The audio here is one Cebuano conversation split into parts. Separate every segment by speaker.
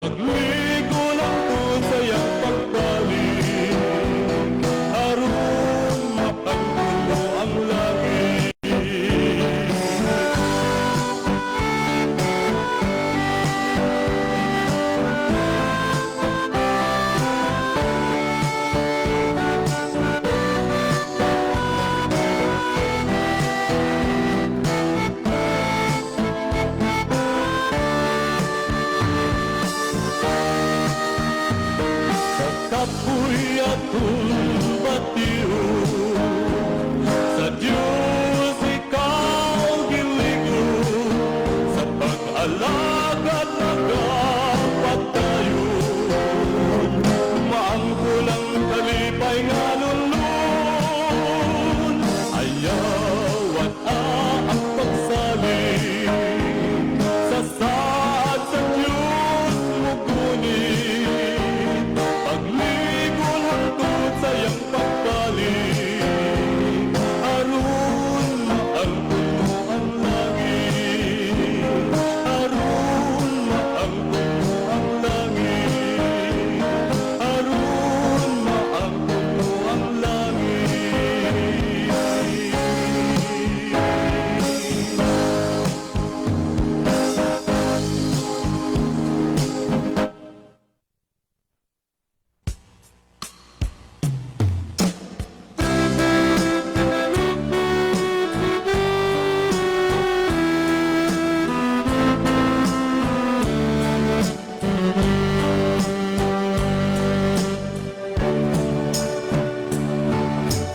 Speaker 1: Pagligo hangtod sa iyang pagbalik, aron maangkon mo ang langit. Sa kapoy atong bation, sa Diyos ikaw giligo, sa pag-alagad nagapadayon, maangkon ang kalipay nga lunlun. Ayaw at ang pagsalig sa saad sa Diyos mugunit, pagligo hangtod sa iyang pagbalik, aron maangkon mo ang langit, aron maangkon mo ang langit, aron maangkon mo ang langit.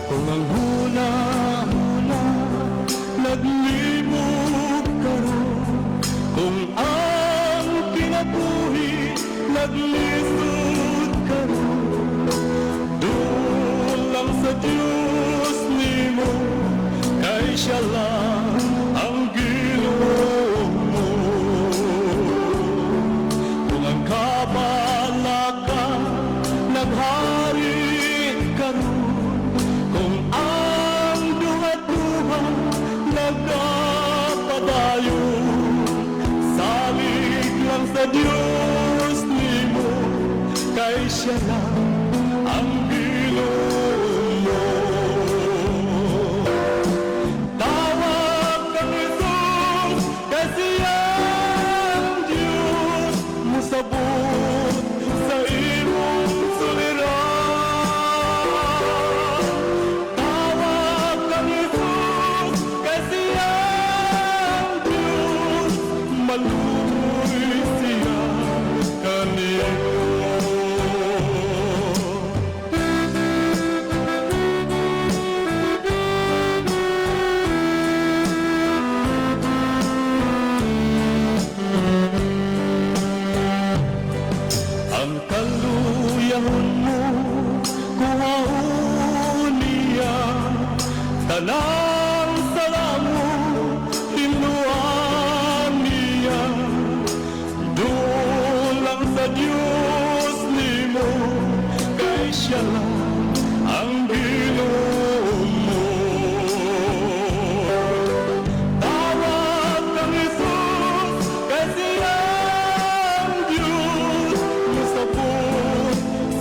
Speaker 1: Kung ang huna-huna naglibog karon, kung ang kinabuhi naglisod karon, duol lang sa Diyos nimo, kay siya lang ang Ginoo mo. Kung ang kabalaka naghari karon, kung ang duha-duha nagapadayon, salig lang sa Diyos nimo, kay siya lang ang Ginoo mo. Tawag kang Jesus, kay siya ang Diyos, musabot sa imong suliran. Tawag kang Jesus, kay siya ang Diyos, maluoy siya kanimo. Ang kaluyahon mo, kuhaon niya. Tanang sala mo, hinluan niya. Duol lang sa Diyos nimo, kay siya lang ang Ginoo mo. Tawag kang Jesus, kay siya ang Diyos, musabot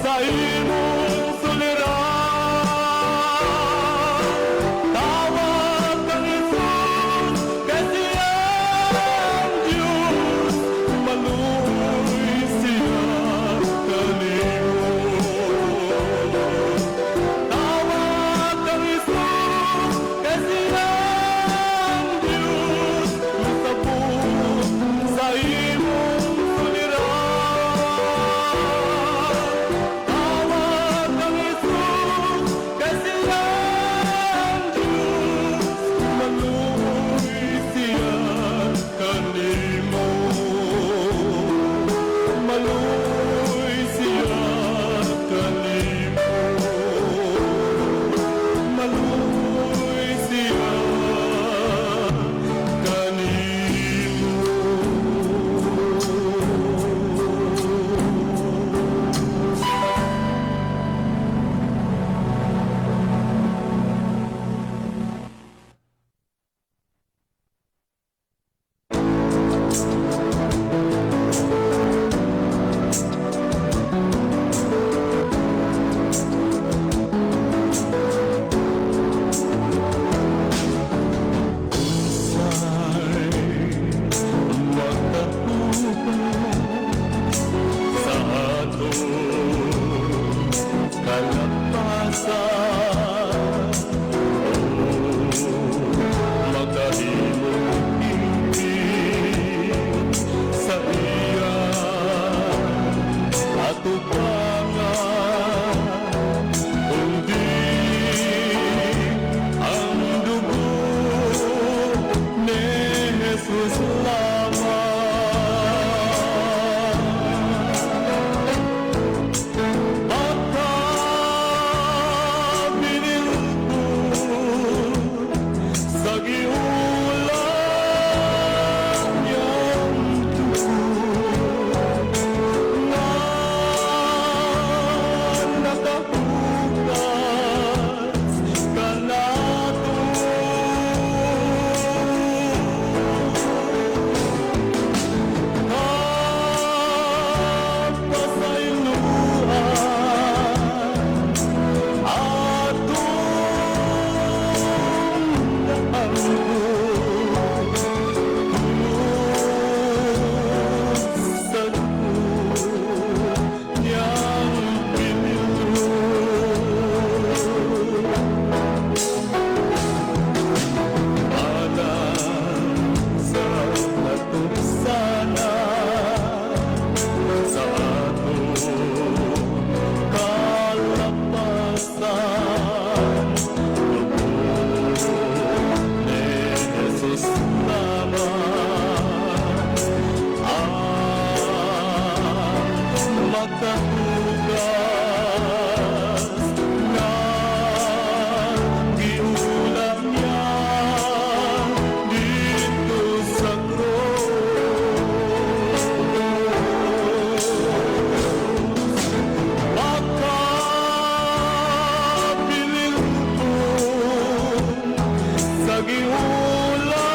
Speaker 1: sa imong suliran. Tawag kang Jesus, kay siya ang Diyos, maluoy siya kanimo. Makahugas nga giula niya didto sa krus. Makabilin ko sa giula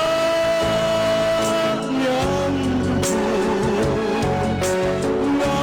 Speaker 1: niyang dugo nga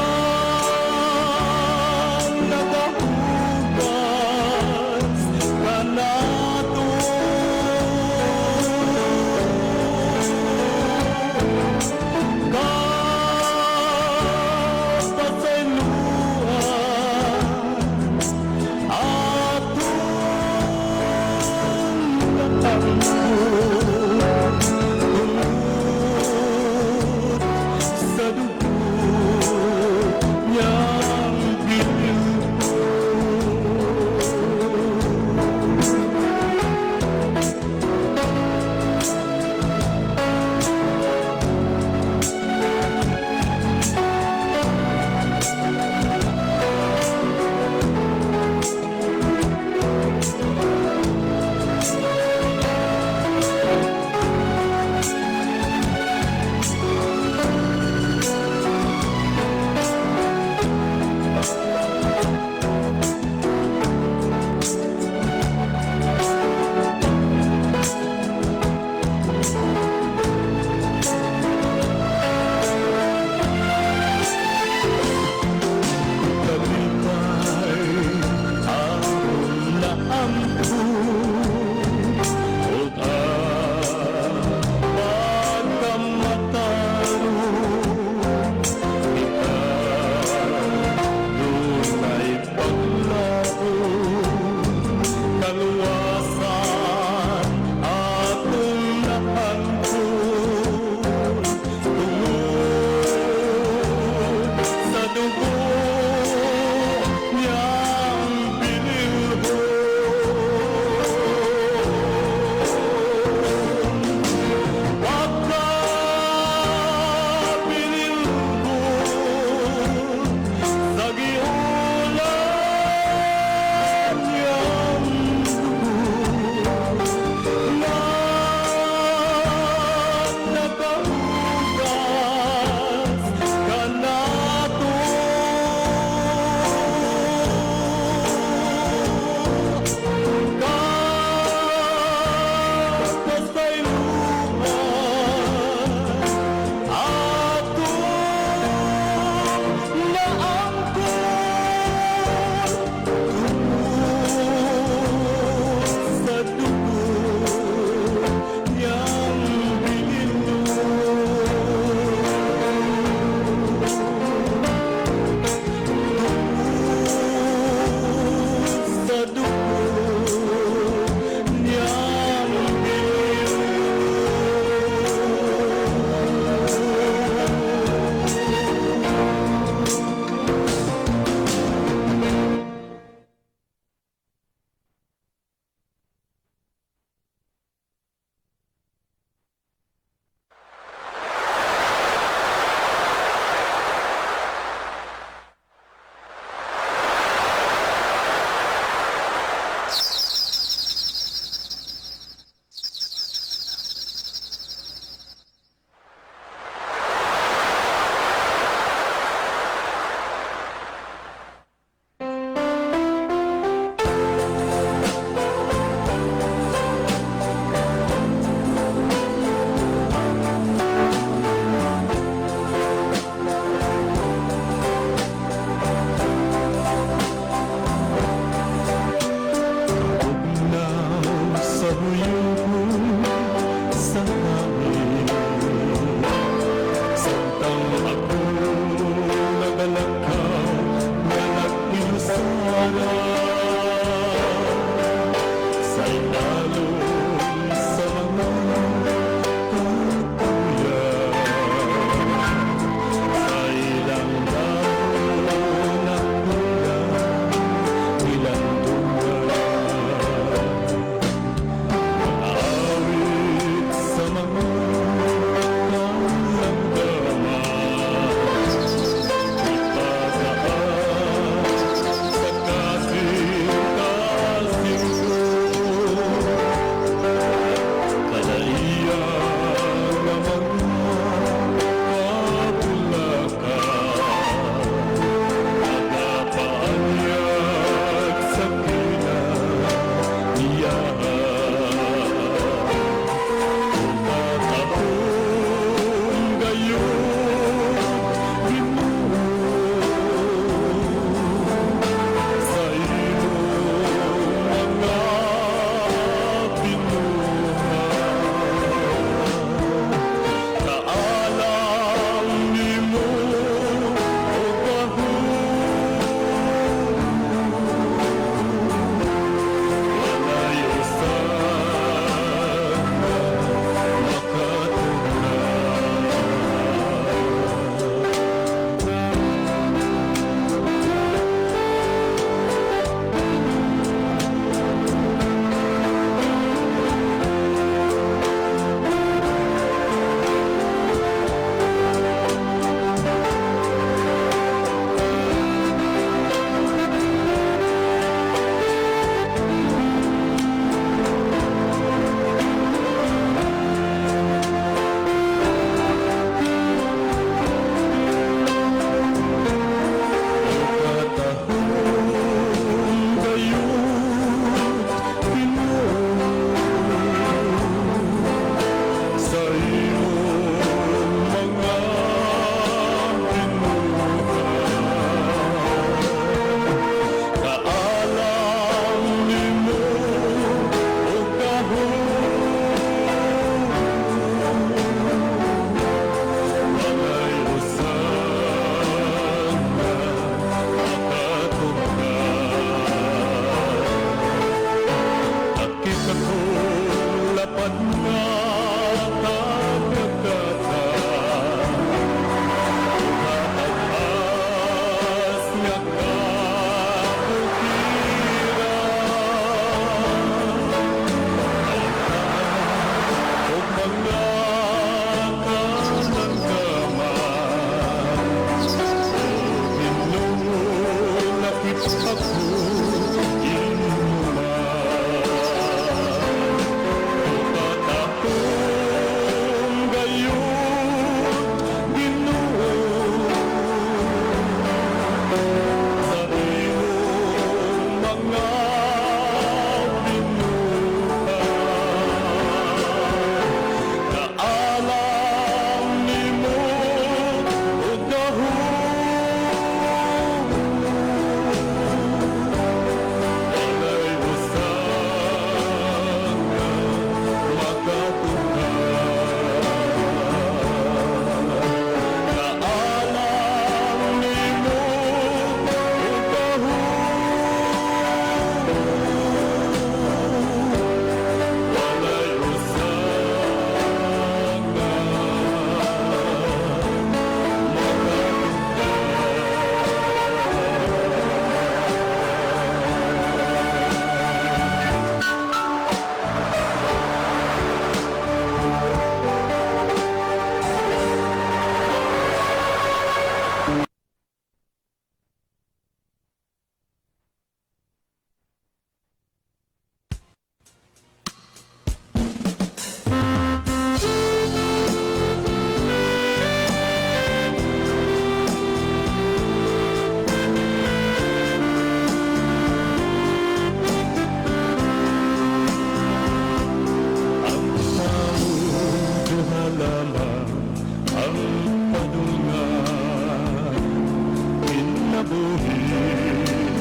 Speaker 1: Kinabuhi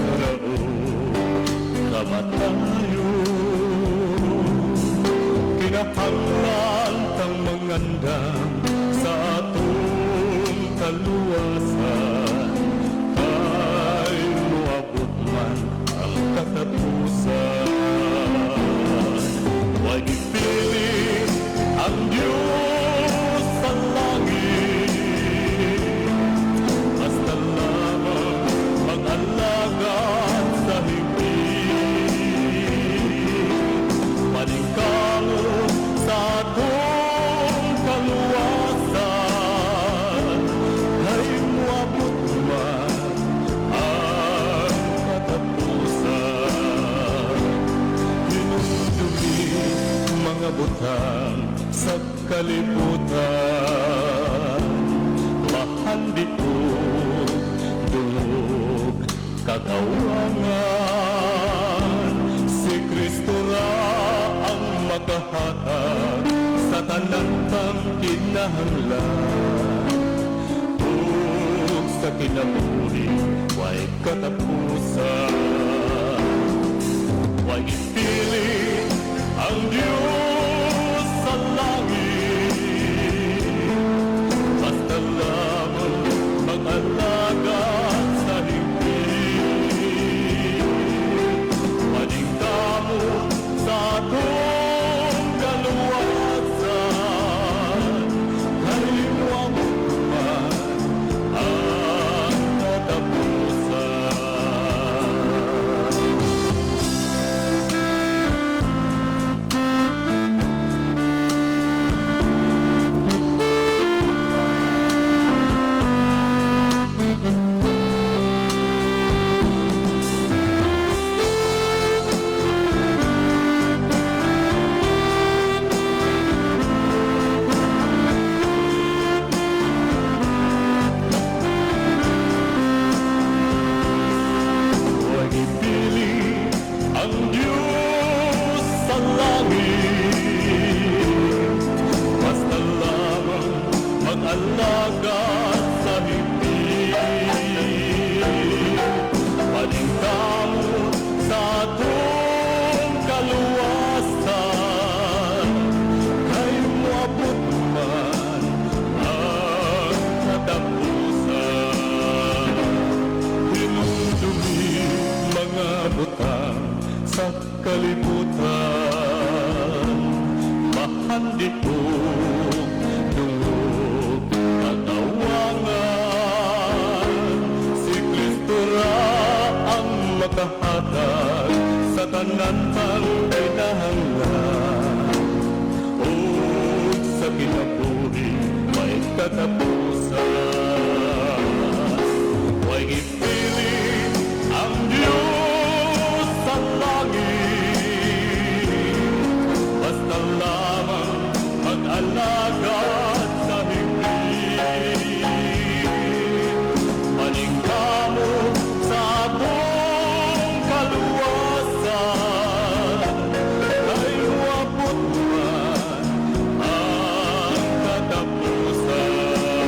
Speaker 1: o kamatayon, kinahanglan tang mangandam sa atong kaluwasan, kay moabot man ang katapusan. Way gipili ang Diyos sa langit, basta lamang mag-alagad sa higpit. Paningkamot sa atong kaluwasan, kay moabot man ang katapusan. Hinumdumi mga butang sa kalibutan, mahandiok, dungog, kagawangan. Si Kristo ra ang makahatag sa tanan tang kinahanglan ug sa kinabuhi way katapusan. Way gipili ang Diyos sa langit, basta lamang mag-alagad sa higpit. Paningkamot sa atong kaluwasan, kay moabot man ang katapusan. Way gipili ang Diyos sa langit, basta lamang mag-alagad sa higpit. Paningkamot sa atong kaluwasan, kay moabot man ang katapusan. Hinumdumi mga butang sa kalibutan, mahandiok, dungog, kagawangan. Si Kristo ra ang makahatag sa tanan tang kinahanglan ug sa kinabuhi may katapusan. Way gipili ang Diyos sa langit, basta lamang mag-alagad sa higpit. Paningkamot sa atong kaluwasan, kay moabot man ang katapusan.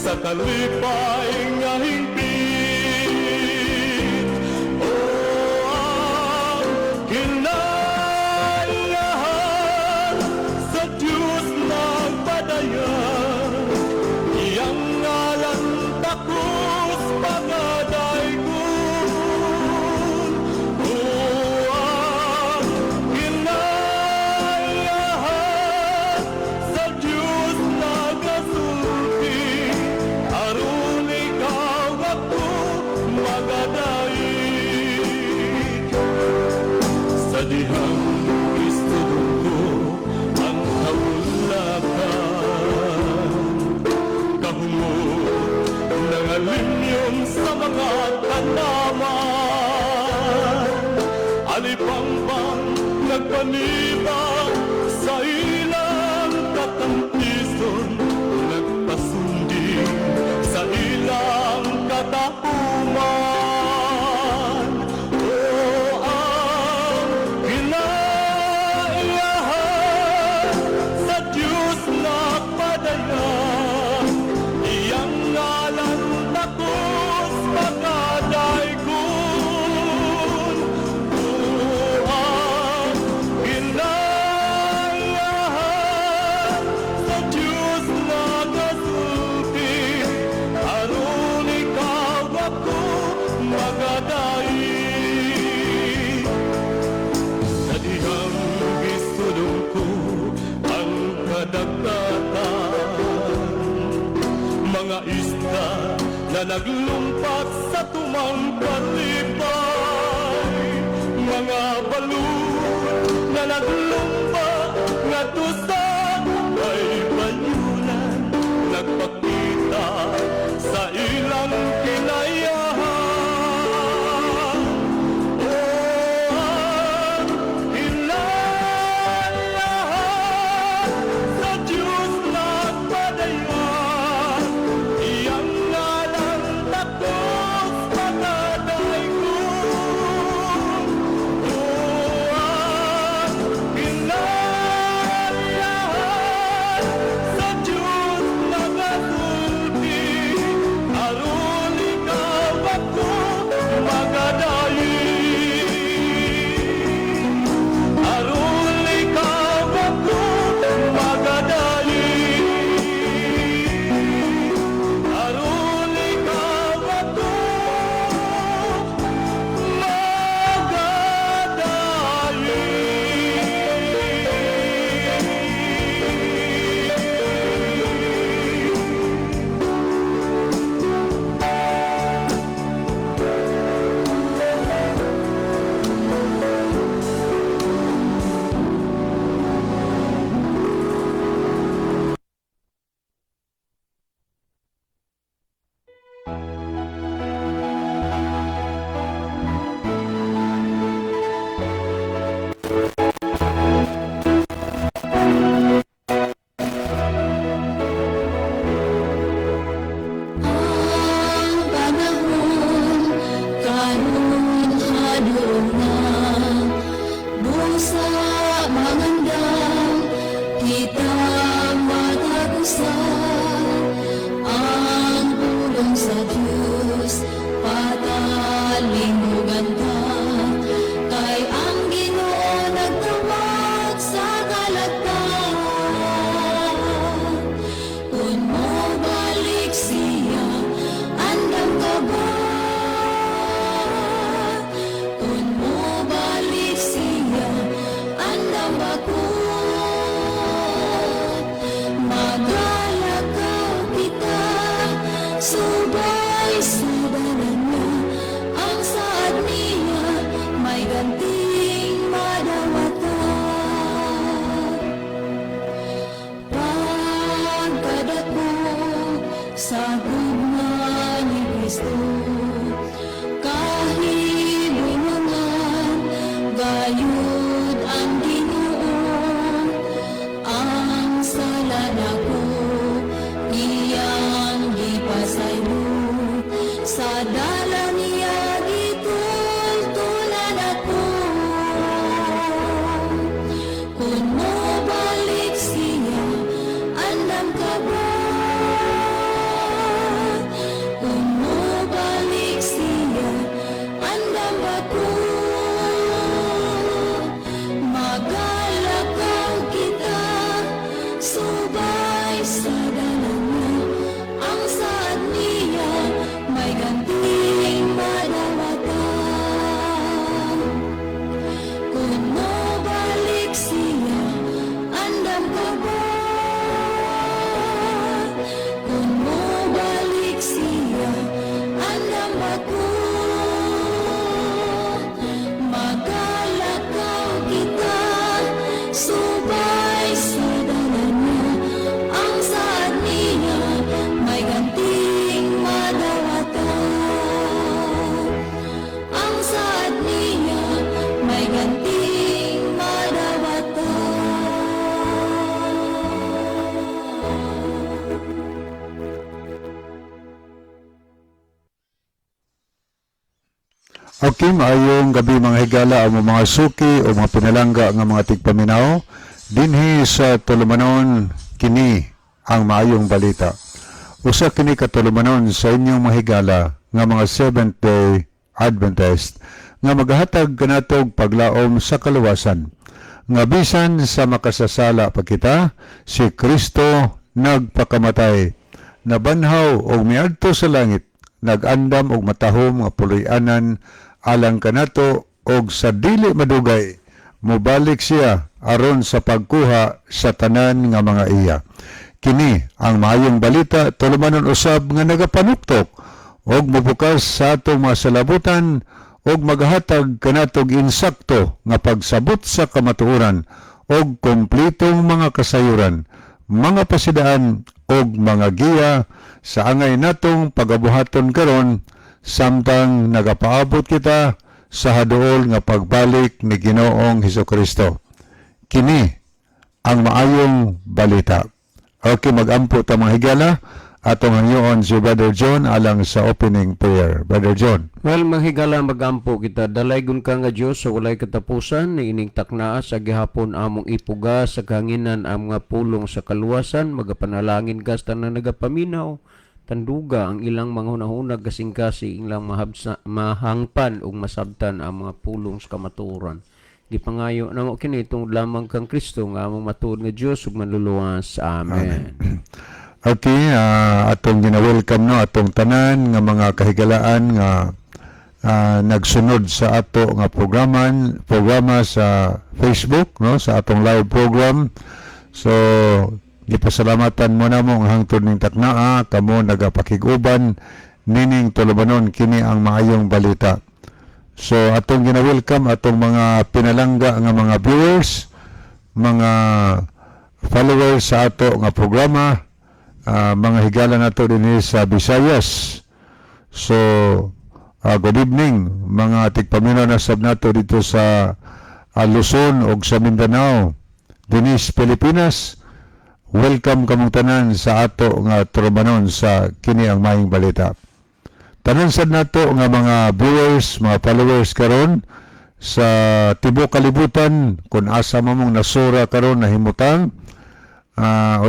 Speaker 1: Sa kalipay nga hingpit. O ang kinaiyahan sa Diyos nagpadayon, iyang ngalan takos pagadaygon. O ang kinaiyahan sa Diyos nagasulti, aron ikaw ako magadaig. Sa dihang istudong ko ang kaulakan, kahungot ng alimyon sa mga tanaman, alipangpang nagpanibag sa ilang katampison, nagpasundi sa ilang katahuman. O ang kinaiyahan sa Diyos nagpadayon, iyang ngalan takos pagadaygon. O ang kinaiyahan sa Diyos nagasulti, aron ikaw ako magadaig. Sa dihang gisudong ko ang kadagatan, mga isda na naglumpat sa tumang kalipay, mga balud na naglumpa ngadto sa baybayunan, nagpakita sa ilang kinaiyahan. O ang kinaiyahan sa Diyos nagpadayon, iyang ngalan takos pagadaygon. O ang kinaiyahan sa Diyos nagasulti, aron ikaw ako magadaig. Aron ikaw ako magadaig. Aron ikaw ako magadaig.
Speaker 2: Ang panahon karon hadlong na, busa mangandam kita matag usa. Ang pulong sa Dios patalingugan ta, kay ang Ginoo nagtawag sa kalagtan. Kung mobalik siya, andam ka ba? Kung mobalik siya, andam ba ko? Magalakaw kita, subay sa dalan niya. Ang saad niya, may ganting madawatan. Pagkadako sa gugma ni Kristo, kahibulungan gayud ang Ginoo. Ang sala nako iyang gipasaylo, sa dalan niya gitultulan ako. Kung mobalik siya, andam ka ba?
Speaker 3: Okay, maayong gabi, mga higala, ang mga suki o mga pinalangga nga mga tigpaminaw dinhi sa tulumanon "Kini ang Maayong Balita". Usa kini ka tulumanon sa inyong mga higala nga mga Seventh Day Adventist nga magahatag kanatog paglaom sa kaluwasan nga bisan sa makasasala pa kita, si Kristo nagpakamatay, nabanhaw og miadto sa langit, nag-andam og matahom nga puloy-anan alang kanato, og sa dili madugay mobalik siya aron sa pagkuha sa tanan nga mga iya. Kini ang Maayong Balita, tulumanon usab nga nagapanuktok og mobukas sa atong mga salabutan og maghatag kanatog insakto nga pagsabot sa kamatuoran og kompletong mga kasayuran, mga pasidaan og mga giya sa angay natong pagabuhaton karon samtang nagapaabot kita sa haduol nga pagbalik ni Ginoong Hesukristo. Kini ang Maayong Balita. Okay, magampo ta, mga higala. Atong hangyoon si Brother John alang sa opening prayer. Brother John.
Speaker 4: Well, mga higala, magampo kita. Dalaygon ka nga Dios sa walay katapusan, niining taknaa sa gihapon among ipuga sa kahanginan ang mga pulong sa kaluwasan. Magapanalangin ka sa tanan nagapaminaw. Tanduga ang ilang mga hunahuna, kasing-kasi ilang mahabsa, mahangpan ug masabtan ang mga pulong sa kamatuoran. Gipangayo namo kini tungod lamang kang Kristo nga among matuod nga Dios ug manluluwas. Amen.
Speaker 3: Okay, atong gina-welcome, no, atong tanan nga mga kahigalaan nga nagsunod sa ato nga programa sa Facebook, no, sa atong live program. So gipasalamatan mo namo nga hangtod ning taknaa kamo nagapakig-uban nining tulumanon "Kini ang Maayong Balita". So atong gina-welcome atong mga pinalangga nga mga viewers, mga followers sa ato nga programa, mga higala nato dinhi sa Visayas. So good evening, mga tigpaminaw na sab nato dito sa Luzon ug sa Mindanao, dinhi sa Pilipinas. Welcome kamong tanan sa ato nga tulumanon sa "Kini ang Maayong Balita". Tanan sad nato nga mga viewers, mga followers karon sa tibuok kalibutan, kung asa man mong nasura karon nahimutang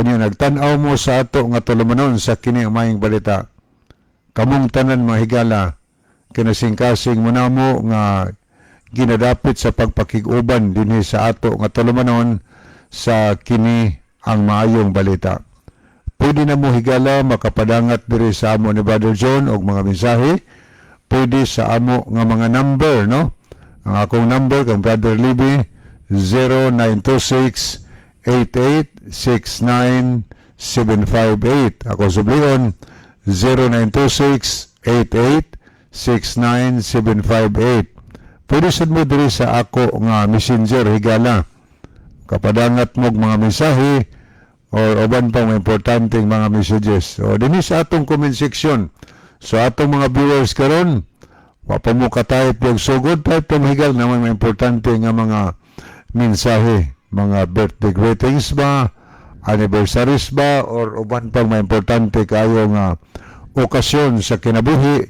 Speaker 3: unya nagtan-aw mo sa ato nga tulumanon sa "Kini ang Maayong Balita". Kamong tanan, mga higala, kinasingkasing mo namo nga ginadapit sa pagpakig-uban dinhi sa ato nga tulumanon sa "Kini ang Maayong Balita". Pwede na mo, higala, makapadangat diri sa amo ni Brother John og mga mensahe. Pwede sa amo nga mga number, no? Ang akong number kang Brother Libby, 0926 8869758. Ako sublion, 0926 8869758. Pwede sad mo diri sa ako nga messenger, higala. Kapadangat mo og mga mensahe or uban pang mga importanteng mga messages. O dinhi sa atong comment section. So atong mga viewers karon, wa pa mo ka-type yung sugod, type pa, higala, naman mga importante nga mga mensahe, mga birthday greetings ba, anniversaries ba, or uban pang mga importante kayo nga okasyon sa kinabuhi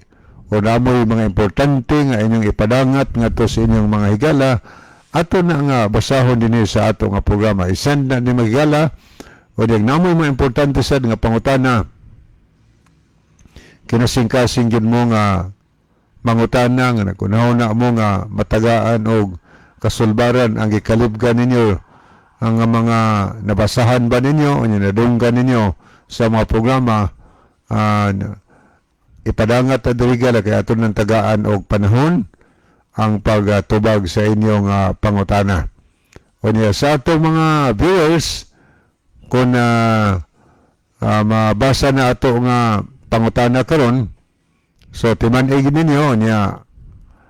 Speaker 3: o namoy mga importante nga inyong ipadangat ngadto sa inyong mga higala, ato na nga basahon dinhi sa ato nga programa. I-send na ni, mga higala, o di namoy mga importante sad nga pangutana, kinasingkasing gyud mo nga mangutana nga naghunahuna mo nga matagaan og kasulbaran ang gikalibgan ninyo, ang mga nabasahan ba ninyo o nadunggan ninyo sa mga programa, ipadangat na diri, higala, kay ato ng tagaan og panahon ang pagtubag sa inyong pangutana. O niya, sa atong mga viewers, kung mabasa na ato nga pangutana karon, so timan-ig ninyo niya,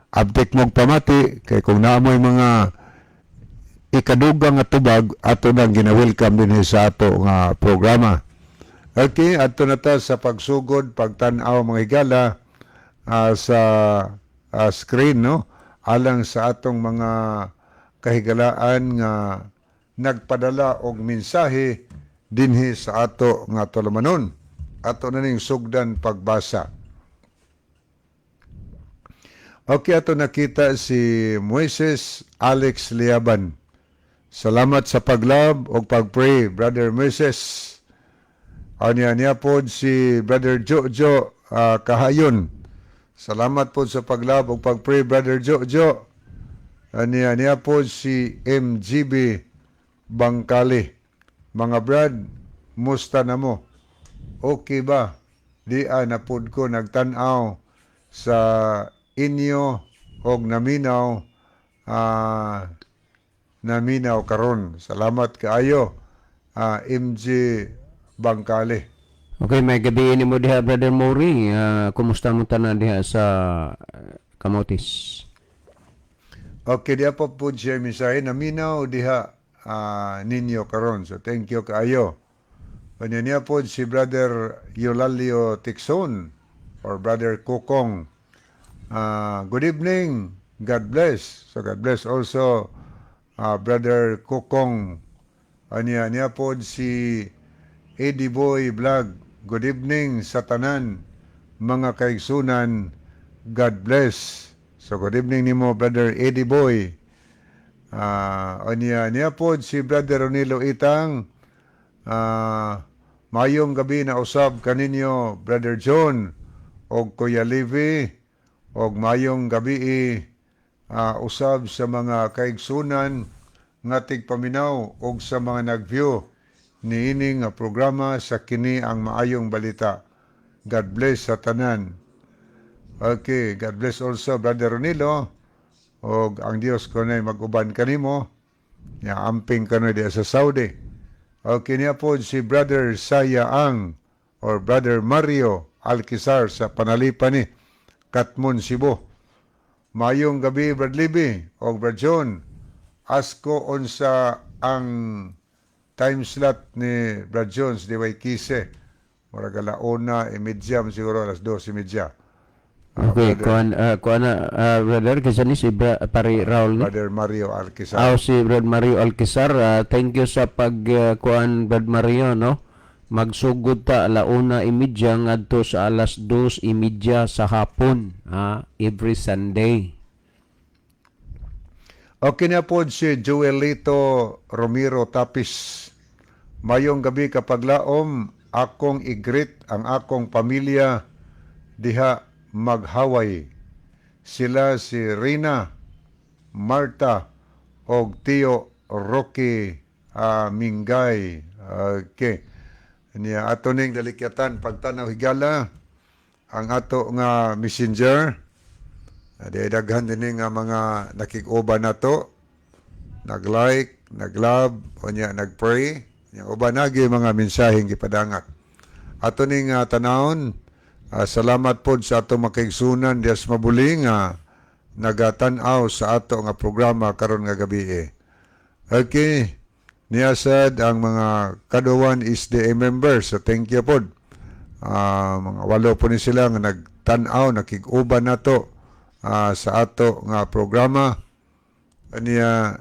Speaker 3: abtik mong pamati kay kung naamoy mga ikadugang nga tubag, ato nang gina-welcome din sa ato nga programa. Okay, adto na ta sa pagsugod, pagtan-aw, mga higala, sa screen, no, alang sa atong mga kahigalaan nga nagpadala og mensahe dinhi sa ato nga tulumanon. Ato na ning sugdan pagbasa. Okay, ato nakita si Moises Alex Liaban. Salamat sa pag-love o pag-pray, Brother Moises. Anya niya po si Brother Jojo Kahayon. Salamat po sa pag-love o pag-pray, Brother Jojo. Anya niya po si MGB Bangkali. Mga brad, musta na mo? Okay ba? Di na pud ko nagtan-aw sa inyo og naminaw naminaw karon. Salamat kaayo, MG Bangkali.
Speaker 4: Okay, may gabi ni mo diha, Brother Maury. Kumusta mo tanan diha sa Camotes?
Speaker 3: Okay, diha po po siya mensahe naminaw diha ninyo karon. So thank you kaayo. Kanya niya po si Brother Eulalio Tixon or Brother Kukong. Good evening. God bless. So God bless also Brother Kukong. Anya niya po si Eddie Boy Vlog. Good evening sa tanan mga kaigsunan. God bless. So good evening nimo, Brother Eddie Boy. Anya niya po si Brother Ronilo Itang. Mayong gabi na usab kaninyo, Brother John og Kuya Levi, og mayong gabi usab sa mga kaigsunan nga tigpaminaw og sa mga nag-view niini nga programa sa Kini ang Maayong Balita. God bless sa tanan. Okay, God bless also, Brother Ronilo, og ang Dios kunay mag-uban kanimo. Ya amping kanoy diya sa Saudi. Okay niya po si Brother Saya Ang or Brother Mario Alquizar sa Panalipan ni Katmon, Cebu. Mayong gabi, Brad Libby o Brad John. Asko unsa ang time slot ni Brad Jones Diway Kise. Murag alauna imedya siguro, alas 2:30.
Speaker 4: Okay,
Speaker 3: Brother,
Speaker 4: kuan na, brother kasi ni si Pare Raul ni.
Speaker 3: Brother Mario Alquizar.
Speaker 4: Aw, si Brad Mario Alquizar, thank you sa pag kuan, Brad Mario, no. Magsugod ta 1:30 ngadto sa 2:30 sa hapon, every Sunday.
Speaker 3: Okay na po si Joelito Romero Tapis. Mayong gabi kapaglaom, akong i-greet ang akong pamilya diha maghaway. Sila si Rina, Marta, og Tio Rocky Mingay. Okay. Niya ato ning dalikyatan pagtanaw higala ang ato nga messenger. Di daghan din nga mga nakig-uban nato. Nag-like, nag-love, unya nag-pray. Nya uban nagi mga mensaheng gipadangat. Ato ning tanawon, salamat pod sa ato makaigsunan dias mabuli nga nagatan-aw sa ato nga programa karon nga gabi. Okay. Niya sad ang mga Kaduwan SDA members. So thank you pod. Mga walo po ni sila nga nagtan-aw, nakig-uban nato sa ato nga programa. Aniya,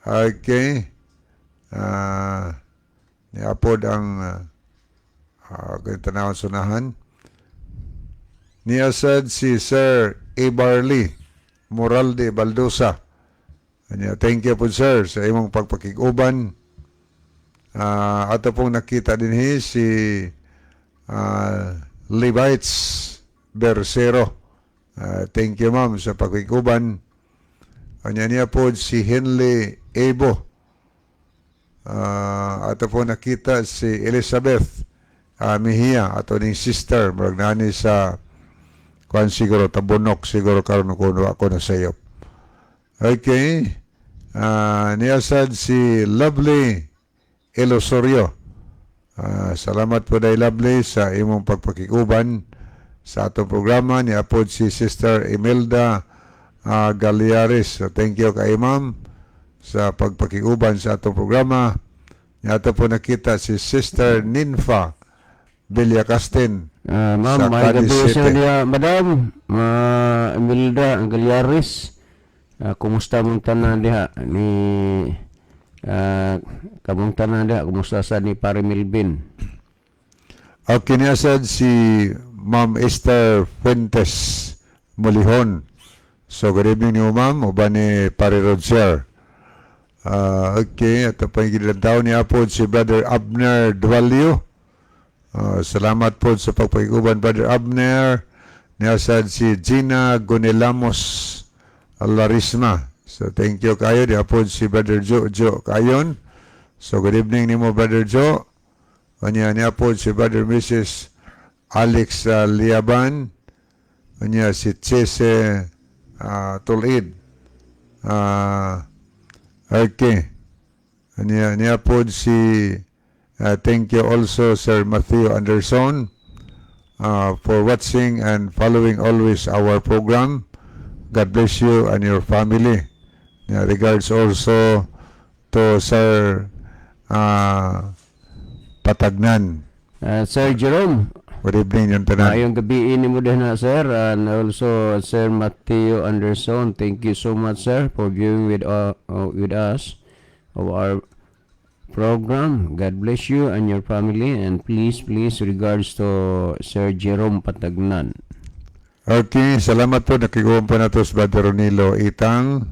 Speaker 3: okay. Niya pod ang tanawon sunahan. Niya sad si Sir Ebarly Moralde Baldosa. Anya, thank you po, sir, sa imong pagpakig-uban. Ato pong nakita din si Levites Bersero. Thank you, ma'am, sa pagkikuban. Anya niya po si Henley Ebo. Ato po nakita si Elizabeth Mejia, ato ning sister, murag nani sa kuan siguro, Tabunok siguro karon ko ako na sayop. Okay. Niya sad si Lovely Elosorio. Salamat po day, Lovely, sa imong pagpakikuban sa atong programa. Niya po si Sister Imelda Galiares. So, thank you kay ma'am sa pagpakikuban sa atong programa. Niya ato po nakita si Sister Ninfa Villacastin
Speaker 4: Ma'am,
Speaker 3: sa
Speaker 4: may
Speaker 3: Cadiz
Speaker 4: gabi sa
Speaker 3: City.
Speaker 4: niya, Madam, Ma Imelda Galiares. Kumusta mong tanan diha ni kamong tanan diha, kumusta sa ni Pare Melvin?
Speaker 3: Okay niya sad si Ma'am Esther Fuentes Mulihon. So good evening niyo, ma'am, uban ni Pare Roger. Okay, at pa taon niya po si Brother Abner Dualio. Salamat po sa pagpakiguban, Brother Abner. Niya sad si Gina Gonelamos Larisma. So thank you kayo. Niya po si Brother Joe Joe Kayon. So good evening nimo, Brother Joe. Unya niya po si Brother Mrs. Alex Liaban. Unya si Chese Tulid. Okay. Unya niya po si thank you also, Sir Matthew Anderson, for watching and following always our program. God bless you and your family. Yeah, regards also to Sir Patagnan.
Speaker 4: Sir Jerome,
Speaker 3: Good evening yung tanan.
Speaker 4: Maayong gabi nimo din na, sir, and also Sir Mateo Anderson. Thank you so much, sir, for viewing with us of our program. God bless you and your family, and please, please, regards to Sir Jerome Patagnan.
Speaker 3: Okay, salamat po. Nakiguan po nato sa Brother Ronilo Itang.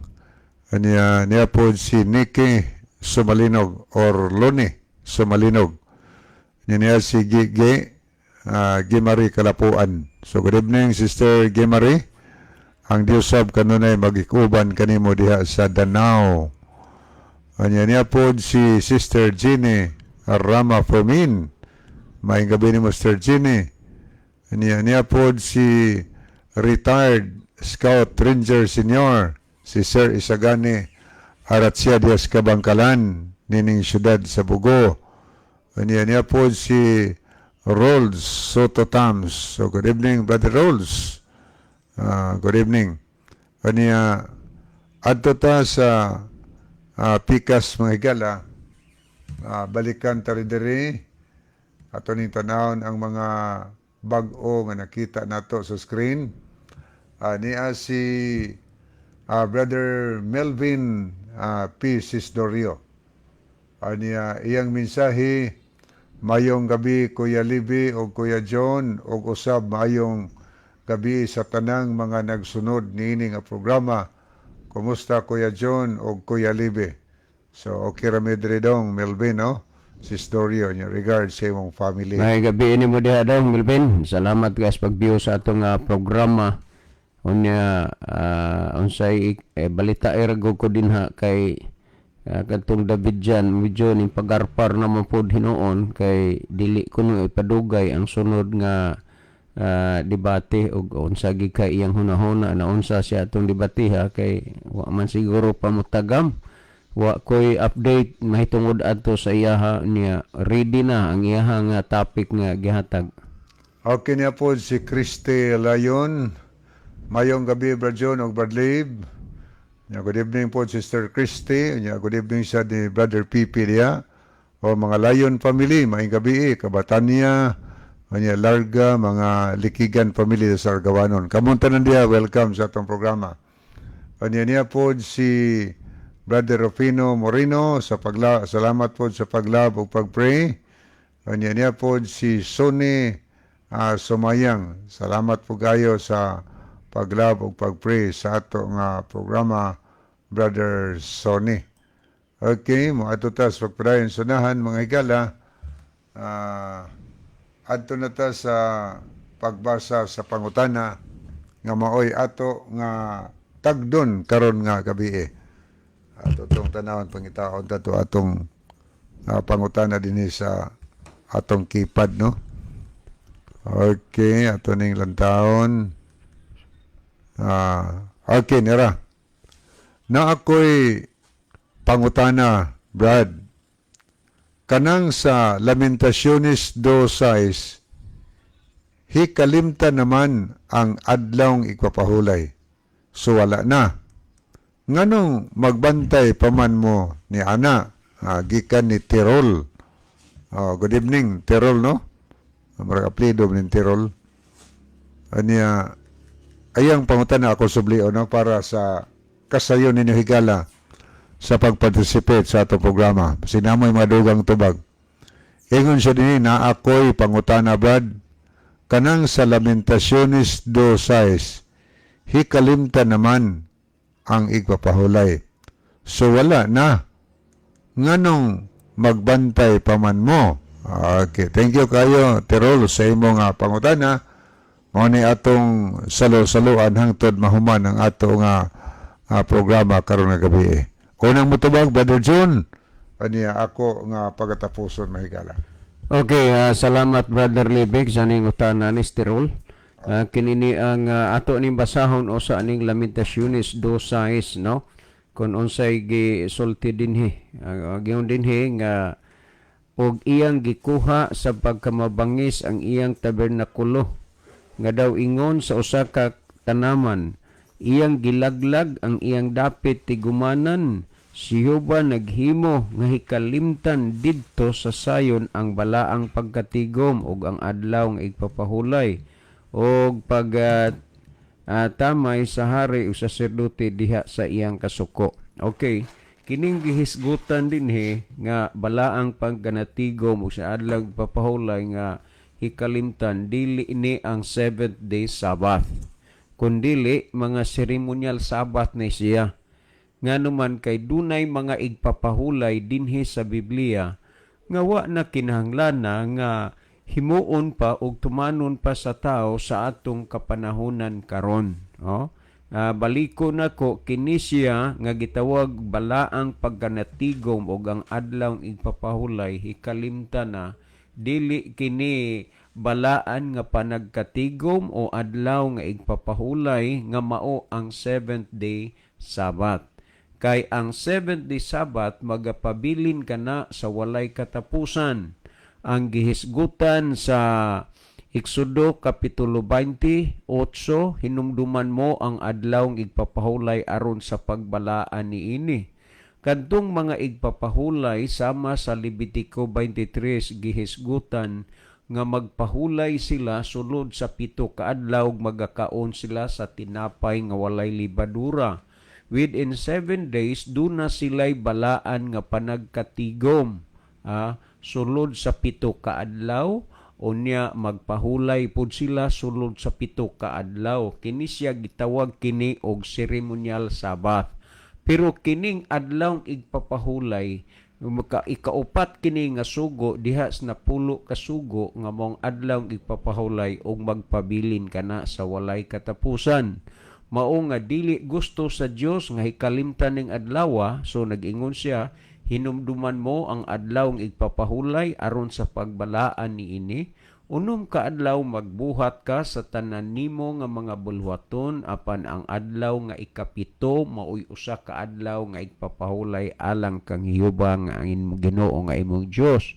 Speaker 3: Anya, niya po si Nikki Sumalinog or Loni Sumalinog. Niya niya si Gigi Gimari Kalapuan. So good evening, Sister Gimari. Ang Diyos sab kanunay magikuban kanimo diha sa Danao. Anya niya po si Sister Jeannie Rama Fermin. Maayong gabi nimo, Sister Jeannie. Anya niya po si retired Scout Ranger Senior, si Sir Isagani Aratsia Diaz Kabangkalan, nining siyudad sa Bogo. Anya niya po si Rolls Soto Tams. So good evening, Brother Rolls. Good evening. Anya, adto ta sa pikas, mga higala. Balikan ta rin diri. Ato ning tanawon ang mga bag-o nga nakita nato sa screen. Niya si Brother Melvin P. Sisdorio. Niya iyang mensahe: "Mayong gabi, Kuya Libi o Kuya John, ug usab maayong gabi sa tanang mga nagsunod niini nga programa. Kumusta, Kuya John o Kuya Libi?" So okay ra mi diri dong Melvin, no? Sisdorio niya, regards sa imong family.
Speaker 4: Maayong gabi nimo diha daw, Melvin. Salamat guys pag-view sa atong programa. Unya unsay balita ergo ko dinha kay kadtong David Jan medyo ning pagarpar naman pod hinuon kay dili kuno ipadugay ang sunod nga debate og unsa gid kay iyang hunahuna na unsa siya atong debate ha, kay wa man siguro pa mutagam, wa koy update mahitungod adto sa iyaha niya. Ready na ang iyaha nga topic nga gihatag.
Speaker 3: Okay niya po si Christy Layon. Mayong gabi, Brad John ug Brad Lib. Nya, good evening po, Sister Christy. Nya, good evening sa ni Brother Pipi diya. O mga Lion family, maayong gabi eh. Kabatanya, nya Larga, mga Likigan family sa Argawanon. Kamunta na diya, welcome sa atong programa. Anya niya po si Brother Rufino Moreno sa pagla, salamat po sa paglove ug pagpray. Anya niya po si Sonny Sumayang. Salamat po kayo sa paglove ug pagpray sa ato nga programa, Brother Sonny. Okay, mo ato ta sa pagpadayon sunahan, mga higala. Adto na ta sa pagbasa sa pangutana nga maoy ato nga tagdon karon nga gabi eh. Ato tong tanawon, pangitaon ta to atong pangutana dinhi sa atong keypad, no. Okay, ato ning lantawon. Okay, nira. Na ako'y pangutana, Brad. Kanang sa Lamentaciones 2:6, hikalimta naman ang adlawng igpapahulay. So wala na. Nganong magbantay pa man mo ni ana, gikan ni Tirol. Oh, good evening, Tirol, no? Marag apelido ni Tirol. Anya, ayang pangutana ako sublio, no, para sa kasayon ninyo, higala, sa pagparticipate sa atong programa. Sinamoy madugang tubag. Ingon siya dinhi, "Na ako'y pangutana, Brad. Kanang sa Lamentaciones 2:6, Hikalimtan naman ang igpapahulay. So wala na. Nganong magbantay pa man mo? Okay, thank you kayo, Terol, sa imong pangutana. Mao ni atong salo-saloan hangtod mahuman ang ato nga programa karon nga gabi. Unang mutubag, Brother John, aniya ako nga pagkatapuson, mahigala.
Speaker 4: Okay, salamat, Brother Libig, sa ning utana ni Sterol. Kinini ang ato ning basahon o sa aning Lamentaciones 2:6, no? Kung unsay gisulti dinhi. Giingon dinhi nga og iyang gikuha sa pagkamabangis ang iyang tabernakulo nga daw ingon sa usa ka tanaman. Iyang gilaglag ang iyang dapit tigumanan. Si Jehova naghimo nga hikalimtan didto sa sayon ang balaang pagkatigom ug ang adlaw nga igpapahulay og pag tamay sa hari o saserdote diha sa iyang kasuko. Okay. Kining gihisgutan dinhi nga balaang pagkanatigom ug sa adlaw igpapahulay nga hikalimtan, dili ini ang seventh day Sabbath, kundili mga ceremonial Sabbath ni siya. Ngano man kay dunay mga igpapahulay dinhi sa Biblia nga wa na kinahanglan nga himuon pa og tumanon pa sa tao sa atong kapanahonan karon, no? Baliko nako kini siya nga gitawag balaang pagkanatigom og ang adlaw igpapahulay hikalimtan na, dili kini balaan nga panagkatigom o adlaw nga igpapahulay nga mao ang seventh day Sabbath. Kay ang seventh day Sabbath magapabilin kana sa walay katapusan. Ang gihisgutan sa Exodo Kapitulo 28, "Hinumduman mo ang adlaw igpapahulay aron sa pagbalaan niini." Kadtong mga igpapahulay sama sa Levitico 23, gihisgutan nga magpahulay sila sulod sa 7 ka adlaw, magakaon sila sa tinapay nga walay libadura. Within 7 days duna sila'y balaan nga panagkatigom. Sulod sa 7 ka adlaw, unya magpahulay pud sila sulod sa 7 ka adlaw. Kini siya gitawag kini og ceremonial Sabbath. Pero kining adlaw igpapahulay maka ikaupat kini nga sugo diha sa 10 ka sugo nga mong adlaw igpapahulay og magpabilin kana sa walay katapusan. Mao nga dili gusto sa Dios nga hikalimtan ning adlaw, so nag-ingon siya, "Hinumduman mo ang adlaw igpapahulay aron sa pagbalaan niini. 6 ka adlaw magbuhat ka sa tanan nimo nga mga bulhaton, apan ang adlaw nga 7 maoy usa ka adlaw nga igpapahulay alang kang Jehova nga ang imong Ginoo nga imong Dios."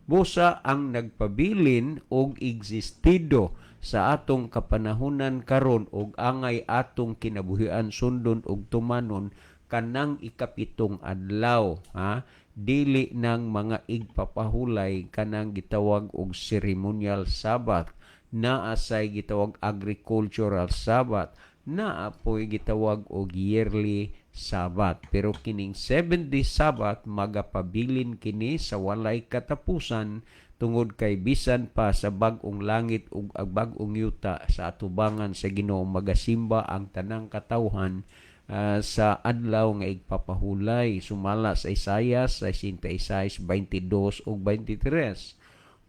Speaker 4: Busa ang nagpabilin og existido sa atong kapanahunan karon og angay atong kinabuhian sundon og tumanon kanang 7 adlaw, ha, dili nang mga igpapahulay kanang gitawag og ceremonial Sabbath. Naa say gitawag agricultural Sabbath, naa poy gitawag og yearly Sabbath, pero kining seventh day Sabbath magapabilin kini sa walay katapusan tungod kay bisan pa sa bag-ong langit ug ang bag-ong yuta sa atubangan sa Ginoo magasimba ang tanang katawhan sa adlaw nga igpapahulay sumala sa Isaias 66:22 ug 23.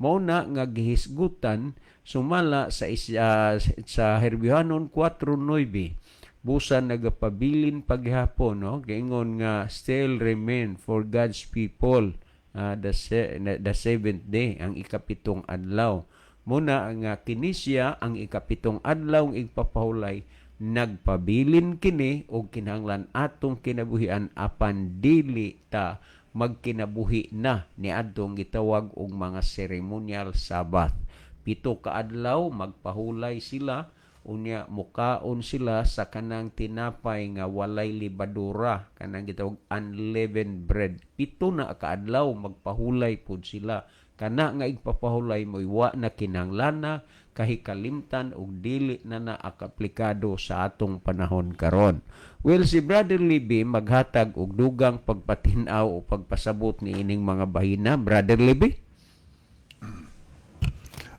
Speaker 4: Mao na nga gihisgutan sumala sa Herbiohanon 4:9, busa nagapabilin paghapon, no? Giingon nga still remain for God's people the seventh day, ang 7 adlaw. Muna nga kini siya ang 7 adlaw ang igpapahulay nagpabilin kini og kinahanglan atong kinabuhian, apan dili ta magkinabuhi na niadtong gitawag og mga ceremonial Sabbath. 7 ka adlaw magpahulay sila, unya mukaon sila sa kanang tinapay nga walay libadura, kanang gitawag unleavened bread. 7 na ka adlaw magpahulay pud sila. Kana nga igpapahulay mo'y wa na kinahanglan kahikalimtan og dili na na aplikado sa atong panahon karon. Well, si Brother Libby maghatag og dugang pagpatin-aw o pagpasabot ni ining mga bahina. Brother Libby?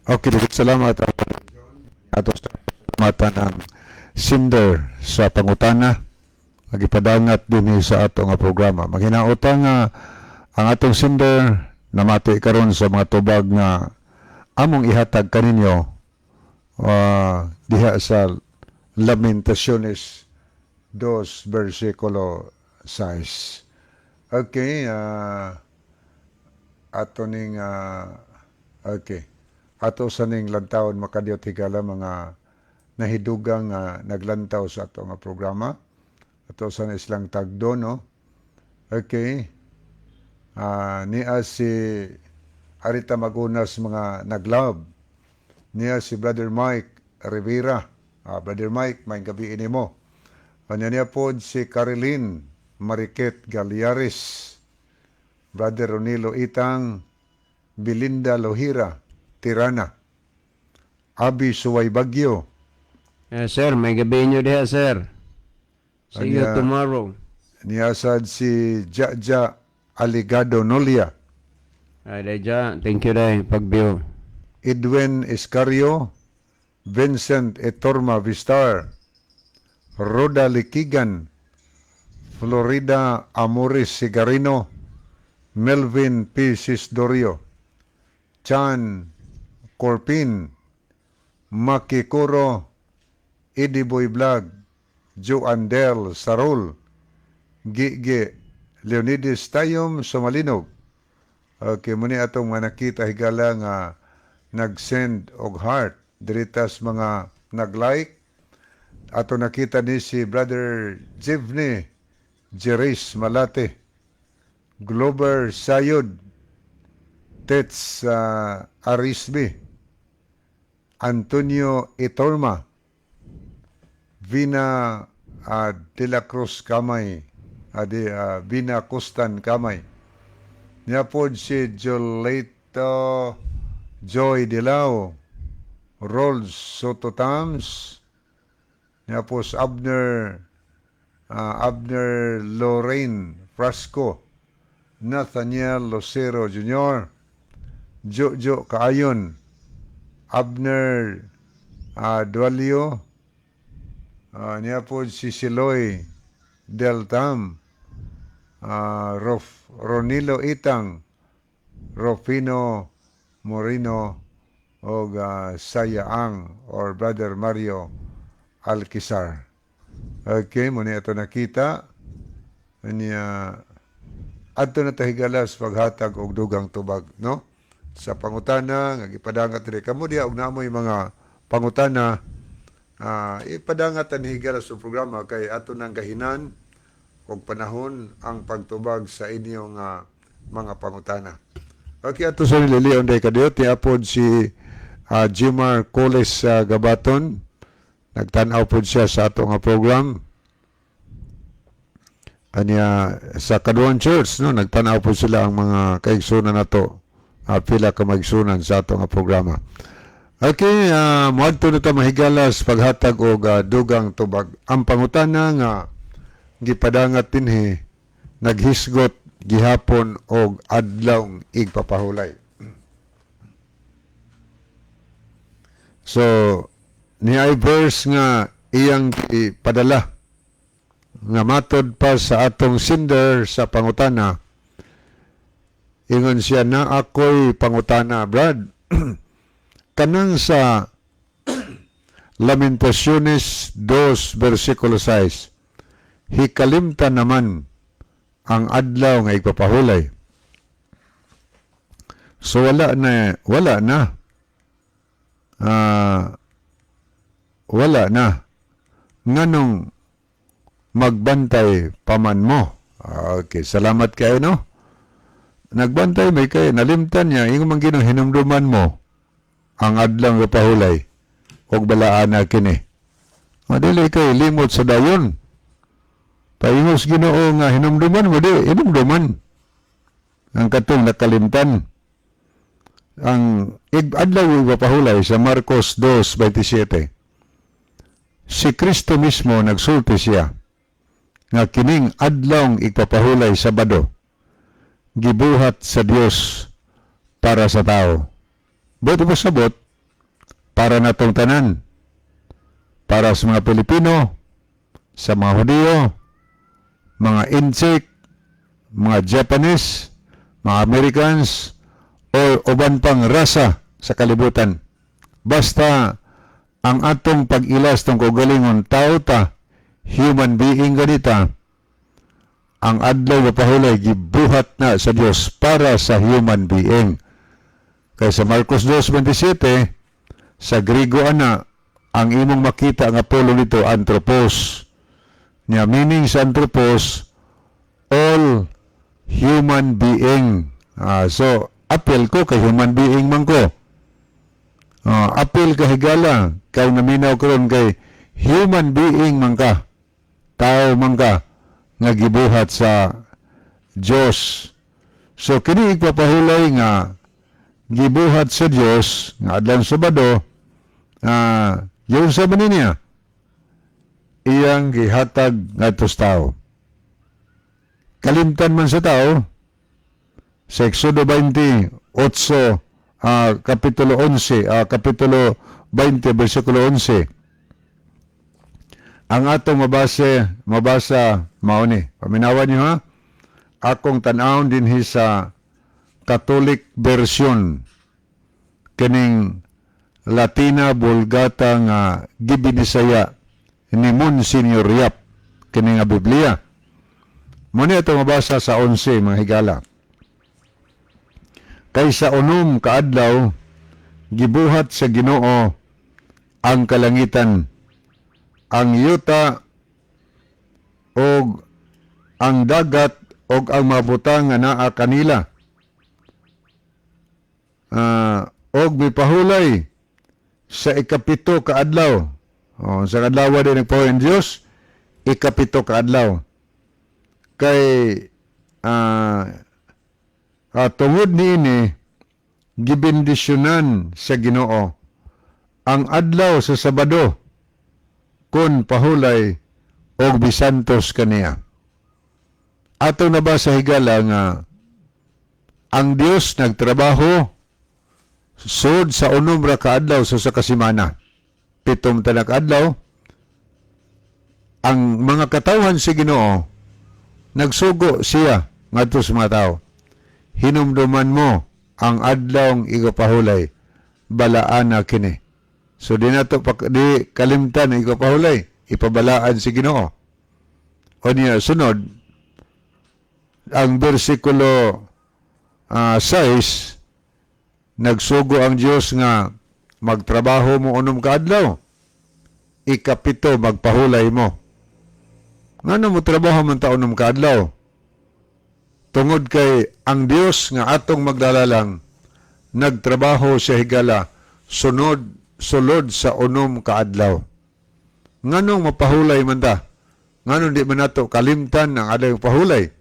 Speaker 3: Okay, salamat. Ato sa mata ng sender sa pangutana nga gipadangat dinhi sa ato nga programa. Maghinaota nga ang atong sender namati karon sa mga tubag nga among ihatag kaninyo diha sa Lamentaciones 2 versikulo 6. Okay, ato ning okay. Ato sa ning lantawon, makadiyot higala, mga nahidugang naglantaw sa ato nga programa. Ato sa na islang tagdo, no? Okay. Niya si Arita Magunas, mga naglove. Niya si Brother Mike Rivera. Brother Mike, maayong gabii nimo. Kanya niya po si Caroline Mariquet Galiares. Brother Ronilo Itang, Belinda Lohira, Tirana. Abi Suway Bagyo.
Speaker 4: Eh, sir, maayong gabii nyo diha, sir. See you
Speaker 3: Anya.
Speaker 4: tomorrow.
Speaker 3: Niyasad si Jaja Aligado Nolia.
Speaker 4: Ay, day, ja. Thank you, day. Pag-view.
Speaker 3: Edwin Escario, Vincent Etorma Vistar, Roda Likigan, Florida Amoris Sigarino, Melvin P. Sisdorio, Chan Corpin, Makikuro, Ediboy Vlog, Joandel Sarol, Gigi, Leonidas Tayom Somalinog. Okay, muni atong mga nakita, higala, nga nag-send og heart diritas mga nag-like. Ato nakita ni si Brother Jivni Jeris Malate, Glover Sayod, Tets Arisbi, Antonio Itorma, Vina De La Cruz Kamay, Vina Costan Kamay. Niya po si Jolito Joy Dilao, Rolls Soto Tams, niya po si Abner Lorraine Frasco, Nathaniel Lucero Jr., Jojo Kaayon, Abner Dualio, niya po si Siloy Del Tam, Ronilo Itang, Rofino Morino, og Sayaang or Brother Mario Alquizar. Okay, muna ito nakita. Niya, adto na ta, higala, sa paghatag og dugang tubag, no? Sa pangutana nga gipadangat diri kamo diha og naamoy mga pangutana, ipadangat ani, higala, sa programa kay ato nang gahinan og panahon ang pagtubag sa inyong mga pangutana. Okay, ato sa nililion day kadiyot, apod si Jimar Coles sa Gabaton. Nagtan-aw pod siya sa ato nga program. Anya sa Kaduan Church, no, nagtan-aw pod sila ang mga kaigsunan nato. Pila ka maigsunan sa ato nga programa. Okay, moadto na ta, mahigala, sa paghatag og dugang tubag. Ang pangutana nga gipadangat dinhi, naghisgot gihapon og adlawng igpapahulay. So, niay verse nga iyang ipadala nga matod pa sa atong sender sa pangutana. Ingon siya na, "Ako'y pangutana, Brad. Kanang sa Lamentaciones 2 versikulo 6, hikalimtan naman ang adlaw nga igpapahulay. So wala na, wala na. Wala na. Nganong magbantay paman mo?" Okay, salamat kayo, no? Nagbantay may kay nalimtan niya, ingon man Ginoo, hinumduman mo ang adlaw nga pahulay og balaan na kini. Madili kay limot sa dayon. Paingos Ginoo nga hinumduman mo di, hinumduman. Ang katong nakalimtan. Ang adlaw pahulay sa Marcos 2:27. Si Kristo mismo nagsulti siya nga kining adlawng igpapahulay, Sabado, gibuhat sa Dios para sa tao. Buot pasabot para natong tanan. Para sa mga Pilipino, sa mga Hudiyo, mga Intsik, mga Japanese, mga Americans, or uban pang rasa sa kalibutan. Basta ang atong pag-ilas tong kaugalingon tao ta, human being ganita, ang adlaw nga pahulay gibuhat na sa Dios para sa human being. Kay sa Marcos 2:27, sa Grigo ana, ang imong makita nga pulong nito, anthropos. Nya meaning sa anthropos, all human being. So apil ko kay human being man ko. Apil ka, higala, kay naminaw karon kay human being man ka. Tao man ka nga gibuhat sa Dios. So kini ipapahulay nga gibuhat sa Dios nga adlaw Sabado, yun sa man niya iyang gihatag ngadto sa tao. Kalimtan man sa tao sa Exodo 28, kapitulo 11, kapitulo 20, versikulo 11. Ang atong mabasa mao ni. Paminawan niyo ha. Akong tan-awon dinhi sa Catholic version kining Latina Vulgata nga gibinisaya ni Monsignor Yap kini nga Biblia. Muna ito mabasa sa 11, mga higala. Kay sa 6 ka adlaw gibuhat sa Ginoo ang kalangitan, ang yuta og ang dagat og ang mga butang nga naa kanila. Og mipahulay sa 7 ka adlaw. Oh, sa kadlaw din nagpahulay ang Dios, 7 ka adlaw. Kay tungod niini gibendisyonan sa Ginoo ang adlaw sa Sabado kun pahulay og bisantos kaniya. Ato na ba sa higala nga ang Dios nagtrabaho sud sa 6 ra ka adlaw sa kasimana. 7 tanak adlaw ang mga katawhan si Ginoo, nagsugo siya ngadto sa mga tao. Hinumduman mo ang adlaw igapahulay, balaan na kini. So di nato di kalimtan ang igapahulay, ipabalaan si Ginoo. O niya sunod ang bersikulo 6, nagsugo ang Dios nga magtrabaho mo 6 ka adlaw, 7 magpahulay mo. Ngano mo trabaho man ta 6 ka adlaw? Tungod kay ang Dios nga atong magdalalang nagtrabaho sa higala sunod sulod sa 6 ka adlaw. Nganong mapahulay man ta? Nganong di man nato kalimtan ang adlaw pahulay?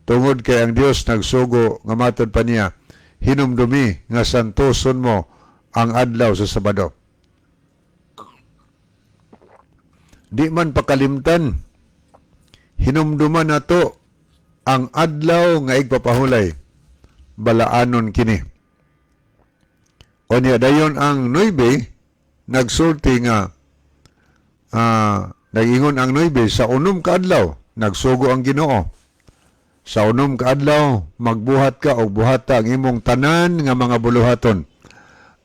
Speaker 3: Tungod kay ang Dios nagsugo nga matod pa niya, hinumdumi nga santoson mo ang adlaw sa Sabado. Di man pakalimtan, hinumduman nato ang adlaw nga igpapahulay, balaanon kini. O niya dayon ang 9 nagsulti nga nag-ingon ang 9, sa 6 ka adlaw nagsugo ang Ginoo. Sa 6 ka adlaw magbuhat ka og buhata ang imong tanan nga mga buluhaton.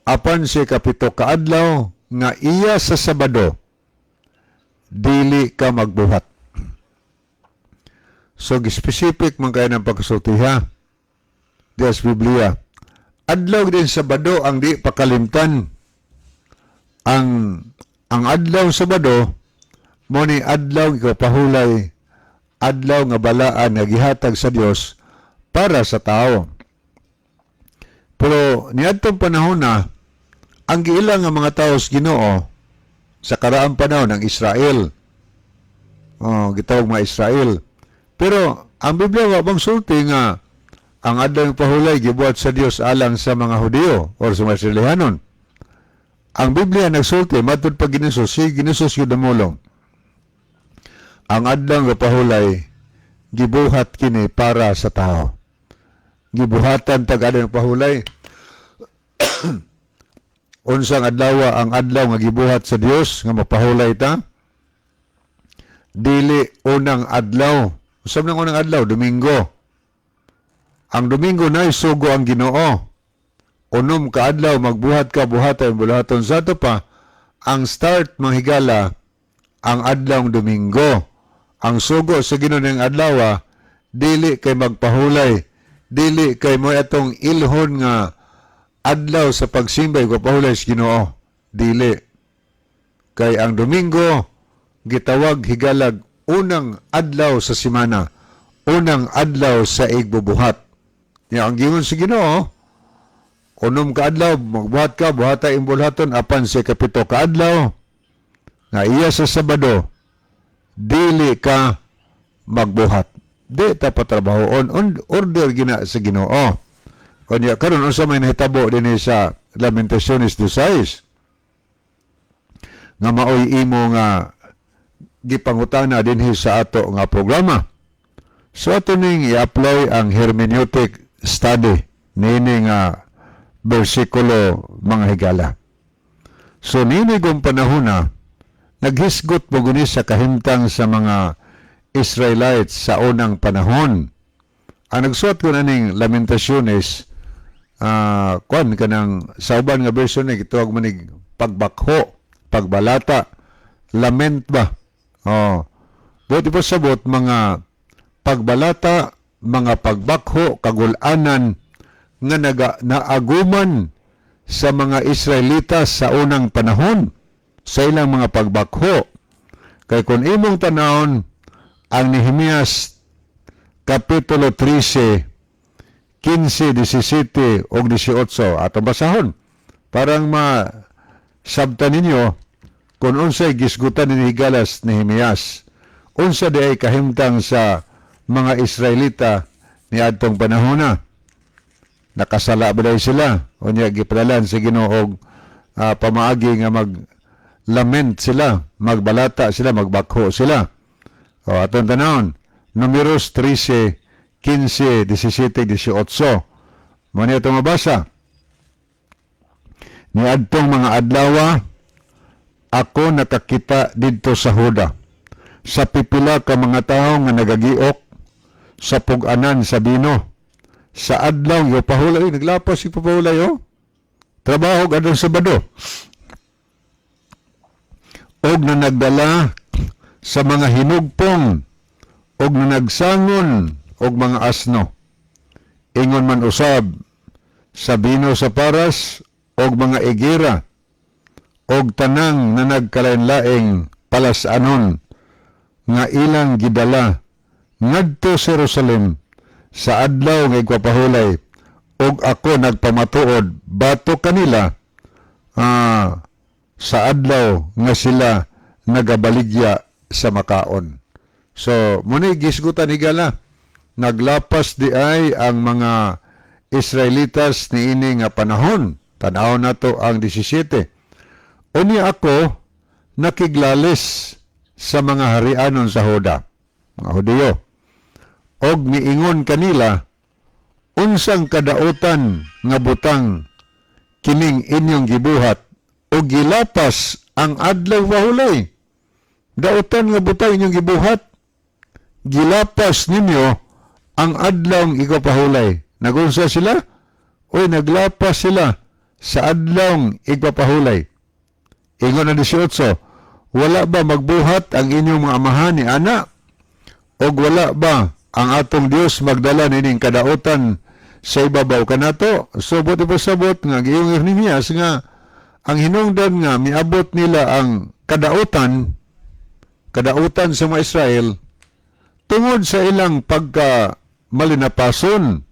Speaker 3: Apan sa 7 ka adlaw nga iya sa Sabado, dili ka magbuhat. So, specific man kayo ng pagkasulti ha. Diya sa Biblia. Adlaw din Sabado ang di pakalimtan. Ang adlaw Sabado, mo ni adlaw ikaw pahulay, adlaw nga balaan nga gihatag sa Dios para sa tao. Pero niadtong panahon na, ang giila nga mga tao sa Ginoo sa karaang panahon ng Israel. Oh, gitawag mga Israel. Pero ang Biblia wa bang sulti nga ang adlaw ng pahulay gibuhat sa Dios alang sa mga Hudiyo or sa mga Israelihanon. Ang Biblia nagsulti matud pa Ginesus, si Ginesus gyud namulong. Ang adlaw nga pahulay gibuhat kini para sa tao. Gibuhatan tag adlaw ng pahulay. Unsang adlaw ang adlaw nga gibuhat sa Dios nga mapahulay ta? Dili unang adlaw. Unsa man ang unang adlaw? Domingo. Ang Domingo na sugo ang Ginoo. 6 ka adlaw magbuhat ka, buhata ang buluhaton. Sa ato pa, ang start, mga higala, ang adlaw Domingo. Ang sugo sa Ginoo ng adlaw, dili kay magpahulay, dili kay mo atong ilhon nga adlaw sa pagsimbay ko pahulay sa Ginoo. Dili. Kay ang Domingo gitawag, higalag, unang adlaw sa simana, unang adlaw sa igbubuhat. Ya ang giingon sa Ginoo, 6 ka adlaw magbuhat ka, buhata imong buluhaton, apan sa 7 ka adlaw nga iya sa Sabado, dili ka magbuhat. Di ta patrabahoon. Order gina sa Ginoo. Unya karon, unsa may nahitabo dinhi sa Lamentaciones 2:6 nga maoy imo nga gipangutana dinhi sa ato nga programa? So ato ning i-apply ang hermeneutic study niini nga bersikulo, mga higala. So niini kong panahon na naghisgot mo guni sa kahimtang sa mga Israelites sa unang panahon. Ang nagsuwat ko na ning Lamentaciones, kuan kanang sa uban nga version ni gitawag man nig pagbakho, pagbalata, lament ba? Oh. Buot ipasabot, mga pagbalata, mga pagbakho, kagulanan nga naga, naaguman sa mga Israelita sa unang panahon sa ilang mga pagbakho. Kay kung imong tanawon ang Nehemias Kapitulo 13, 15, 17 ug 18, atong basahon parang masabtan ninyo kung unsay gisgutan ni higalas Nehemias, unsa di ay kahimtang sa mga Israelita ni adtong panahona. Nakasala ba dahil sila? Unya gipadalan sa Ginoo og pamaagi nga mag lament sila, magbalata sila, magbakho sila. O atong tanawon Numeros 13, 15, 17, 18. Mo niya itong mabasa. "Niadtong mga adlawa, ako nakakita didto sa Huda sa pipila ka mga tawo nga nagagiok sa pug-anan sa bino sa adlaw yo pahulay." Naglapas si pahulay, oh. Trabaho adlaw Sabado. "Og na nagdala sa mga hinugpong og na nagsangon og mga asno. Ingon man usab sa bino sa paras og mga igira og tanang na nagkalain-laing palas-anon nga ilang gidala ngadto sa Jerusalem sa adlaw nga igpapahulay, og ako nagpamatuod batok kanila sa adlaw nga sila nagabaligya sa makaon." So, muna gisgutan, higala. Naglapas di ay ang mga Israelitas niini nga panahon. Tanaw nato ang 17. "Unya ako nakiglalis sa mga harianon sa Huda," mga Hudiyo, "og miingon kanila, unsang kadautan nga butang kining inyong gibuhat og gilapas ang adlaw pahulay? Dautan nga butang inyong gibuhat. Gilapas ninyo ang adlaw igpapahulay." Nagunsa sila? Uy, naglapas sila sa adlaw igpapahulay. Ingon ang 18, "Wala ba magbuhat ang inyong mga amahan ni ana? Og wala ba ang atong Dios magdala nining kadautan sa ibabaw kanato?" So, buot ipasabot nga, giingon ni Nehemias nga, ang hinungdan nga miabot nila ang kadautan, kadautan sa mga Israel, tungod sa ilang pagka malinapason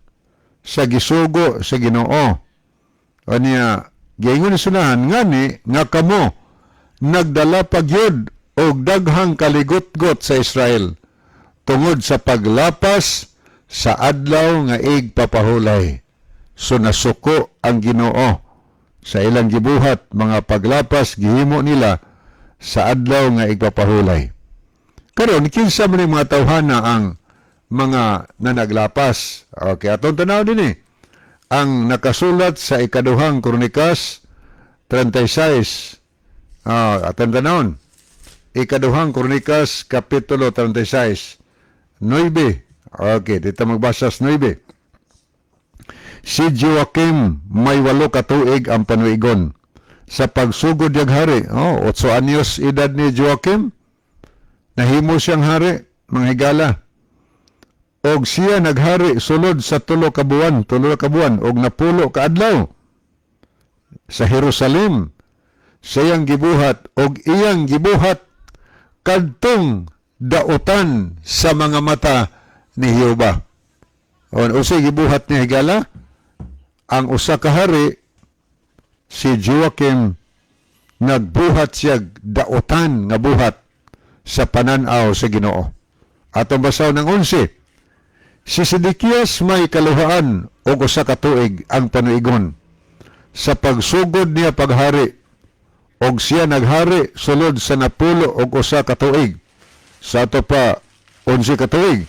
Speaker 3: sa gisugo sa Ginoo. Anya, giingon ni sunahan, "Ngani nga kamo nagdala pagyud og daghang kaligotgot sa Israel tungod sa paglapas sa adlaw nga igpapahulay." So nasuko ang Ginoo sa ilang gibuhat, mga paglapas gihimo nila sa adlaw nga igpapahulay. Karon, kinsa man yung mga tawhana ang mga nanaglapas? Okay, atong tanaw din eh. Ang nakasulat sa Ikaduhang Kronikas, 36. Atong tanawon. Ikaduhang Kronikas, Kapitulo 36. 9. Okay, dito magbasa sa 9. Si Joaquim may 8 ka tuig ang panuigon sa pagsugod niyang hari. Oh, 8 anyos edad ni Joaquim. Nahimo siyang hari, mga higala. Og siya naghari sulod sa 3 ka buwan, og 40 ka adlaw sa Jerusalem. Siyang gibuhat og iyang gibuhat kadtong dautan sa mga mata ni Jehova. O unsay gibuhat ni, higala? Ang usa ka hari, si Joaquim, nagbuhat siya dautan nga buhat sa pananaw sa Ginoo. Atong basaw ng 11. Si Sidikias may 201 ka tuig ang panuigon sa pagsugod niya paghari, og siya naghari sulod sa 41 ka tuig, sa ato pa 11 ka tuig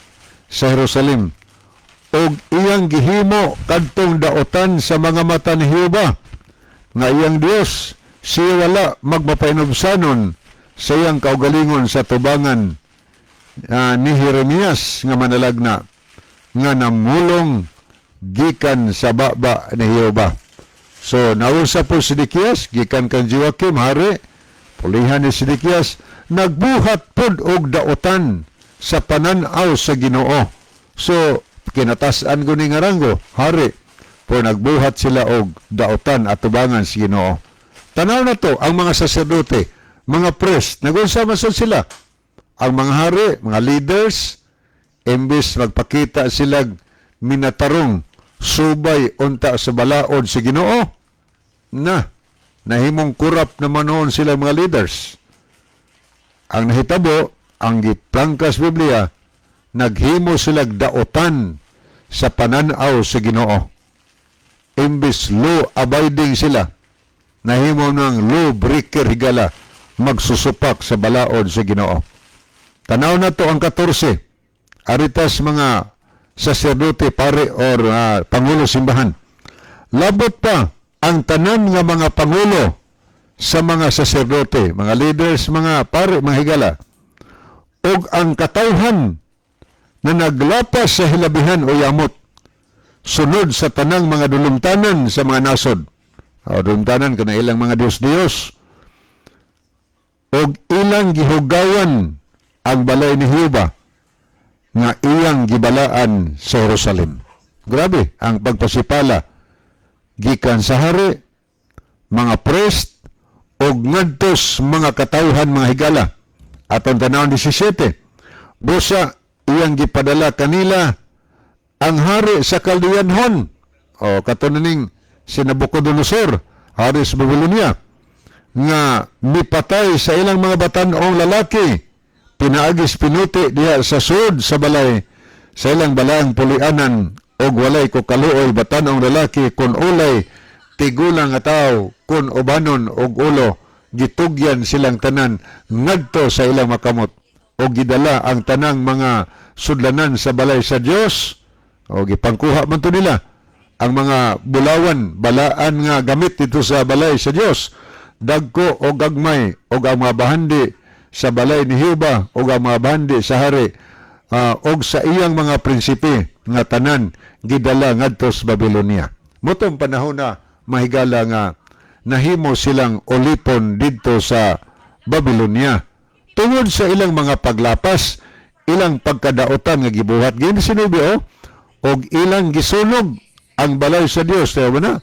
Speaker 3: sa Jerusalem, og iyang gihimo kadtong daotan sa mga mata ni Jehova nga iyang Dios. Siya wala magmapainubsanon sa iyang kaugalingon sa tubangan ni Jeremias nga manalagna nga namulong gikan sa baba ni Jehova. So, nausa po si Sidikias, gikan kan Joaquim, hari, pulihan ni Sidikias, nagbuhat pod og daotan sa pananaw sa Ginoo. So, kinatasan ko ni nga ranggo, hari, po nagbuhat sila og daotan at tubangan sa Ginoo. Tanaw na to ang mga saserdote, mga priest, nagunsa man sad sila. Ang mga hari, mga leaders, imbis magpakita sila minatarong subay unta sa balaod sa Ginoo, na nahimong kurap naman noon sila mga leaders. Ang nahitabo, ang giplangkas Biblia, naghimo sila daotan sa pananaw sa Ginoo. Imbis law abiding sila, nahimo ng law breaker, higala, magsusupak sa balaod sa Ginoo. Tanaw na to ang 14. Aritas mga saserdote, pare or pangulo simbahan. Labot pa ang tanan nga mga pangulo sa mga saserdote, mga leaders, mga pare, mga higala, ug ang katawhan na naglapas sa hilabihan o yamot, sunod sa tanang mga dulumtanan sa mga nasod. O, dulumtanan kana ilang mga Diyos-Diyos. Og ilang gihugawan ang balay ni Jehova nga iyang gibalaan sa Jerusalem. Grabe ang pagpasipala gikan sa hari, mga priest, og ngadtos mga katawhan, mga higala. Atong tanawon 17. Busa iyang gipadala kanila ang hari sa Kaldeanhon o katunaning si Nabucodonosor, hari sa Babylonia, nga mipatay sa ilang mga batan-ong lalaki pinaagis pinuti diha sa sud sa balay sa ilang balaang pulianan, og walay ko kaluoy batan-ong lalaki kun ulay tigulang nga tawo kun ubanon og ulo, gitugyan silang tanan ngadto sa ilang makamot, og gidala ang tanang mga sudlanan sa balay sa Dios, o gipangkuha man to nila ang mga bulawan, balaan nga gamit dito sa balay sa Dios, dagko o gagmay, og ang mga bahandi sa balay ni Jehova og ang mga bahandi sa hari og sa iyang mga prinsipe nga tanan gidala ngadto sa Babylonia. Motong panahon na, mahigala, nga nahimo silang ulipon didto sa Babylonia tungod sa ilang mga paglapas, ilang pagkadaotan nga gibuhat. Gin sinubi oh, og ilang gisunog ang balay sa Dios, diba na?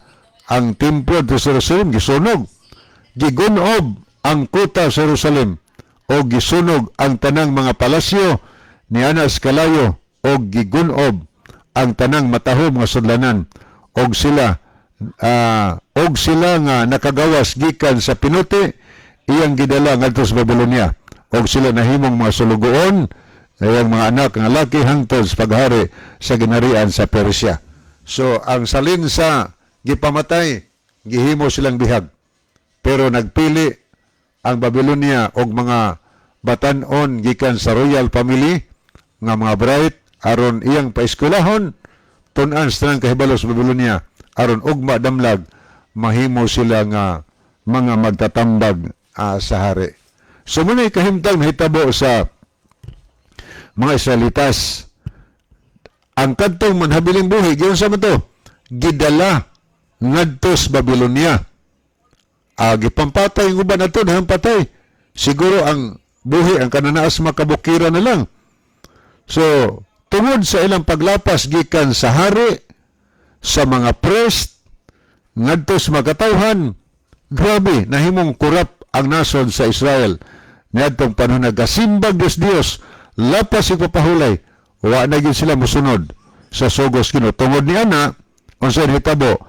Speaker 3: Ang templo sa Jerusalem gisunog. Gigunob ang kuta sa Jerusalem o gisunog ang tanang mga palasyo ni Anas Kalayo o gigunob ang tanang matahom nga sudlanan, og sila nga nakagawas gikan sa pinuti iyang gidala ngadto sa Babylonia, og sila nahimong mga sulugoon sa iyang mga anak nga laki hangtod sa paghari sa ginharian sa Persia. So ang salin sa gipamatay, gihimo silang bihag. Pero nagpili ang Babylonia og mga batan-on gikan sa royal family nga mga bright aron iyang paeskwelahon, tun-an sa tanang kahibalo sa Babylonia, aron ugma damlag mahimo sila nga mga magtatambag sa hari. So muna kahimtang nahitabo sa mga Israelitas. Ang kadtong manhabiling buhi, giyon sa man to, gidala ngadto sa Babylonia. Gipampatay ang uban ato, nahampatay. Siguro ang buhi, ang kananaas makabukira na lang. So, tungod sa ilang paglapas gikan sa hari, sa mga priest, ngadto sa makatawhan, grabe, nahimong kurap ang nasod sa Israel. Niadtong panahon nagasimbag Diyos Diyos, lapas ipapahulay, wa na gyud sila mosunod sa sugos Ginoo. Tungod ni ana, unsa hitabo,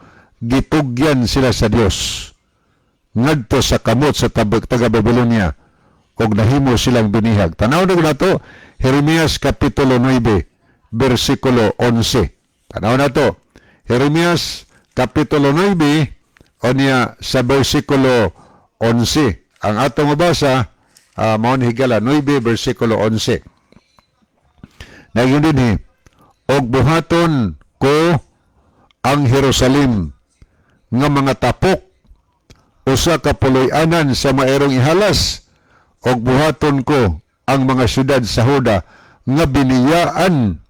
Speaker 3: gitugyan sila sa Dios ngadto sa kamot sa taga Babylonia og nahimo silang binihag. Tanaw na nato Jeremias kapitulo 9 bersikulo 11. Tanaw na to. Jeremias kapitulo 9 onya sa bersikulo 11. Ang atong mabasa mao ni higala 9 bersikulo 11. Nagyun din eh, og buhaton ko ang Jerusalem nga mga tapok usa ka puloy-anan sa maerong ihalas og buhaton ko ang mga syudad sa Huda nga biniyaan,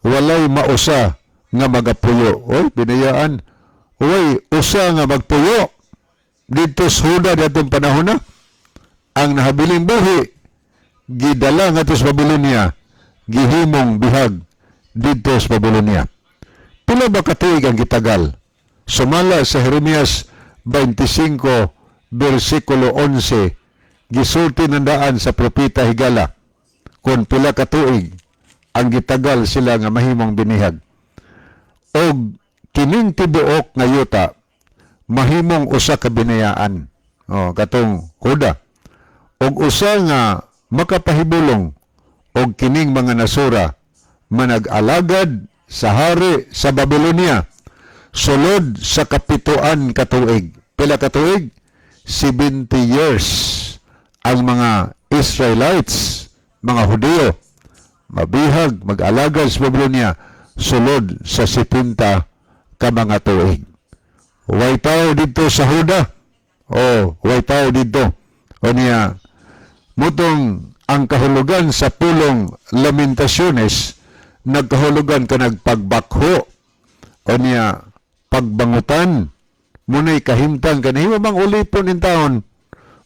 Speaker 3: walay mausa nga magapuyo. Oy, biniyaan. Oy, usa nga magpuyo didto sa Huda diadtong panahon na. Ang nahabiling buhi gidala ngadto sa Babylonia, gihimong bihag didto sa Babylonia. Pila ba katuig ang gitagal? Sumala sa Jeremias 25 versikulo 11, gisulti ng daan sa propeta higala kung pila katuig ang gitagal sila nga mahimong binihag. Og kining tibuok nga yuta mahimong usa ka binayaan. O katong Huda. Og usa nga makapahibulong og kining mga nasura manag-alagad sa hari sa Babylonia sulod sa kapituan katuig. Pila katuig? 70 years ang mga Israelites, mga Hudiyo, mabihag, mag-alagad sa Babylonia sulod sa 70 ka mga tuig. Way tao dito sa Huda. O, way tao dito. O niya, mutong ang kahulugan sa pulong Lamentaciones, nagkahulugan ka nagpagbakho o niya pagbangutan muna'y kahimtang kanahimo bang ulipon in taon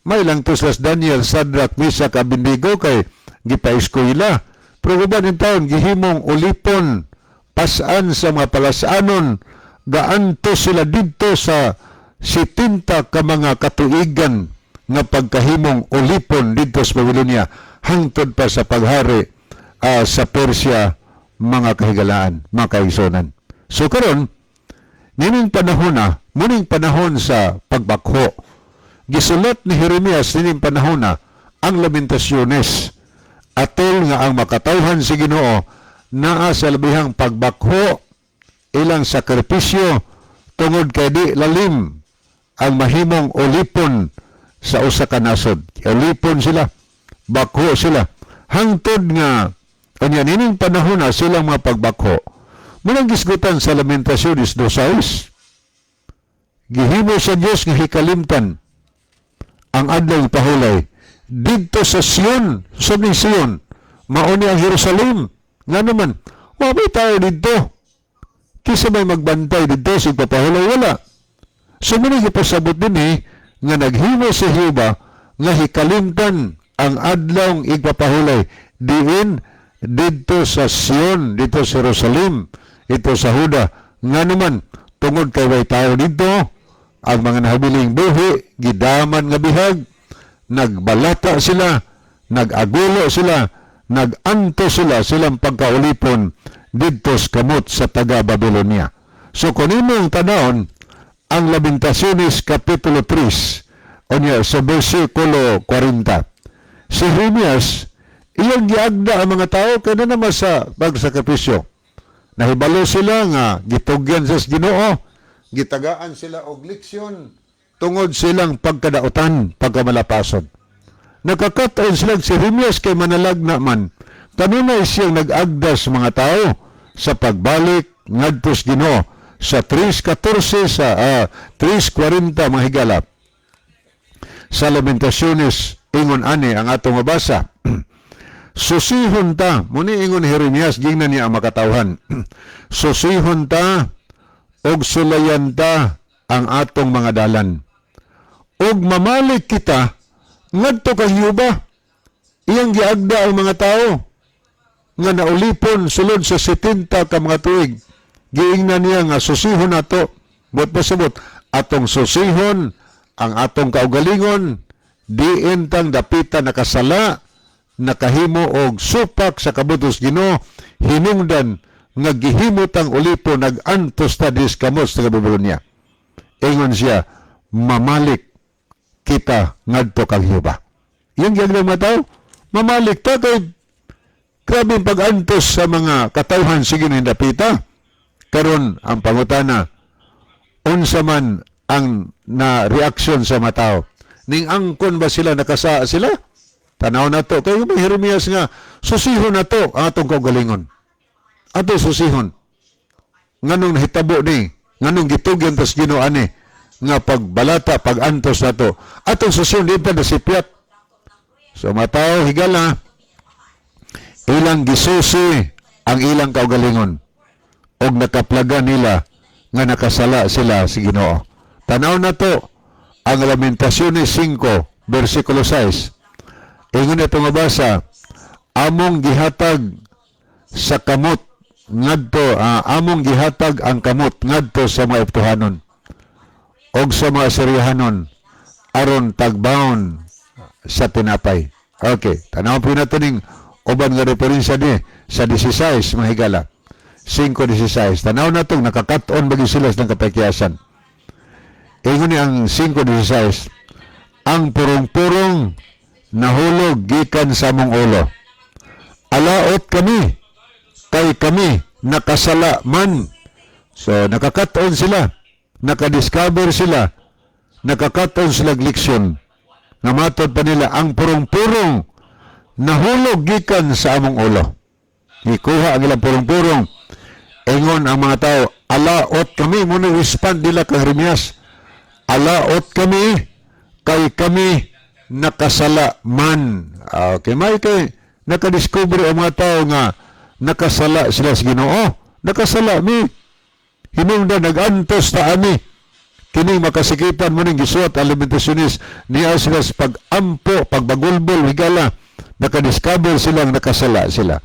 Speaker 3: may lang to sa Daniel, Sadrach, Meshach, Abednego kay gipaeskwela, pero uban in taon gihimong ulipon, pasaan sa mga palasanon, gaanto sila didto sa 70 ka mga katuigan nga pagkahimong ulipon didto sa Babylonia hangtod pa sa paghari sa Persia, mga kahigalaan, mga kaigsunan. So karon nining panahon na, muning panahon sa pagbakho. Gisulat ni Jeremias nining panahon na ang Lamentasyones. Atol nga ang makatawhan si Ginoo naa sa labihang pagbakho, ilang sakripisyo tungod kay di lalim ang mahimong ulipon sa usa ka nasod. Ulipon sila, bakho sila. Hangtod nga kanya nining panahon na silang mga pagbakho. Munang gisgutan sa Lamentasyones 2:6. Gihimo sa Dios nga hikalimtan ang adlaw pahulay didto sa Sion, sa ni Sion, mao ni ang Jerusalem. Nga naman, wa may tao didto. Kisa may magbantay didto sa pahulay, wala. So muna gipasabot din eh, nga naghimo si Jehova nga hikalimtan ang adlaw igpapahulay diin didto sa Sion, didto sa Jerusalem, ito sa Huda. Nga naman, tungod kay way tao didto, ang mga nahabiling buhi, gidaman nga bihag, nagbalata sila, nag-agulo sila, nag-anto sila silang pagkaulipon didto sa kamot sa taga Babylonia. So kung imong tanawon, ang Lamentaciones Kapitulo 3, onya sa versikulo 40. Si Jeremias, iyang giagda ang mga tao kaya na naman sa pagsakripisyo. Nahibalo sila nga gitugyan sa Ginoo, gitagaan sila og leksyon tungod silang pagkadautan, pagkamalapason. Nakakataon silang si Jeremias kay manalag na man. Kanunay siyang nag-agda sa mga tao sa pagbalik ngadto sa Ginoo. Sa 3:14 sa 3:40, mga higala, sa Lamentaciones, ingon ani ang atong mabasa: "Susihon ta," muni ingon ni Jeremias, gingnan niya ang makatawhan. "Susihon ta og sulayan ta ang atong mga dalan. Ug mamalik kita ngadto kang Jehova." Iyang giagda ang mga tao nga naulipon sulod sa 70 ka mga tuig. Giingnan niya nga susihon nato. Buot pasabot, atong susihon ang atong kaugalingon, diin tang dapita nakasala, nakahimo og supak sa kabutos Ginoo, hinungdan nga gihimo tang ulipon, nag-antos ta dis kamot sa Babylonia. Ingon siya, mamalik kita ngadto kang Jehova. Yung gyud mga tao, mamalik ta kay grabe ang pag-antos sa mga katawhan sige dapita. Karon ang pangutana, unsa man ang na reaksyon sa mga tao? Ning angkon ba sila, nakasaa sila? Tanaw na to. Kaya may Jeremias nga, susihon na to ang atong kaugalingon. Ato susihon. Nganong nahitabo ni, nganong gitugyan tas Ginoo ani nga pagbalata, pagantos na to. Atong susihon, di pa nasipyat. So mga tao, higala, ilang gisusi ang ilang kaugalingon og nakaplaga nila nga nakasala sila si Ginoo. Tanaw na to ang Lamentaciones 5 versikulo 6. Ingon ito nga basa, among gihatag sa kamot ngadto among gihatag ang kamot ngadto sa mga Egyptohanon og sa mga Assyriahanon aron tagbaon sa tinapay. Okay, tanaw po nato ning uban nga referensya ni sa 16, mga higala. 5:16. Tanaw na itong nakakaton bagi sila ng kapakyasan. Ingon ni ang 5:16, "Ang purong-purong nahulog gikan sa among ulo. Alaot kami, kay kami nakasala man." So, nakakaton sila, nakadiscover sila, nakakaton sila leksyon. Nga matod pa nila, ang purong-purong nahulog gikan sa among ulo. Gikuha ang ilang purong-purong. Ingon ang mga tao, "Alaot kami." Muna respond nila kang Jeremias. "Alaot kami, kay kami nakasala man." Okay, may kay nakadiscover ang mga tao nga nakasala sila sa Ginoo. Nakasala mi. Hinungdan nag-antos ta ami. Kini makasikipan mo ning gisuwat ang Lamentaciones niya sila sa pag-ampo, pagbagulbol, higala. Nakadiscover silang nakasala sila.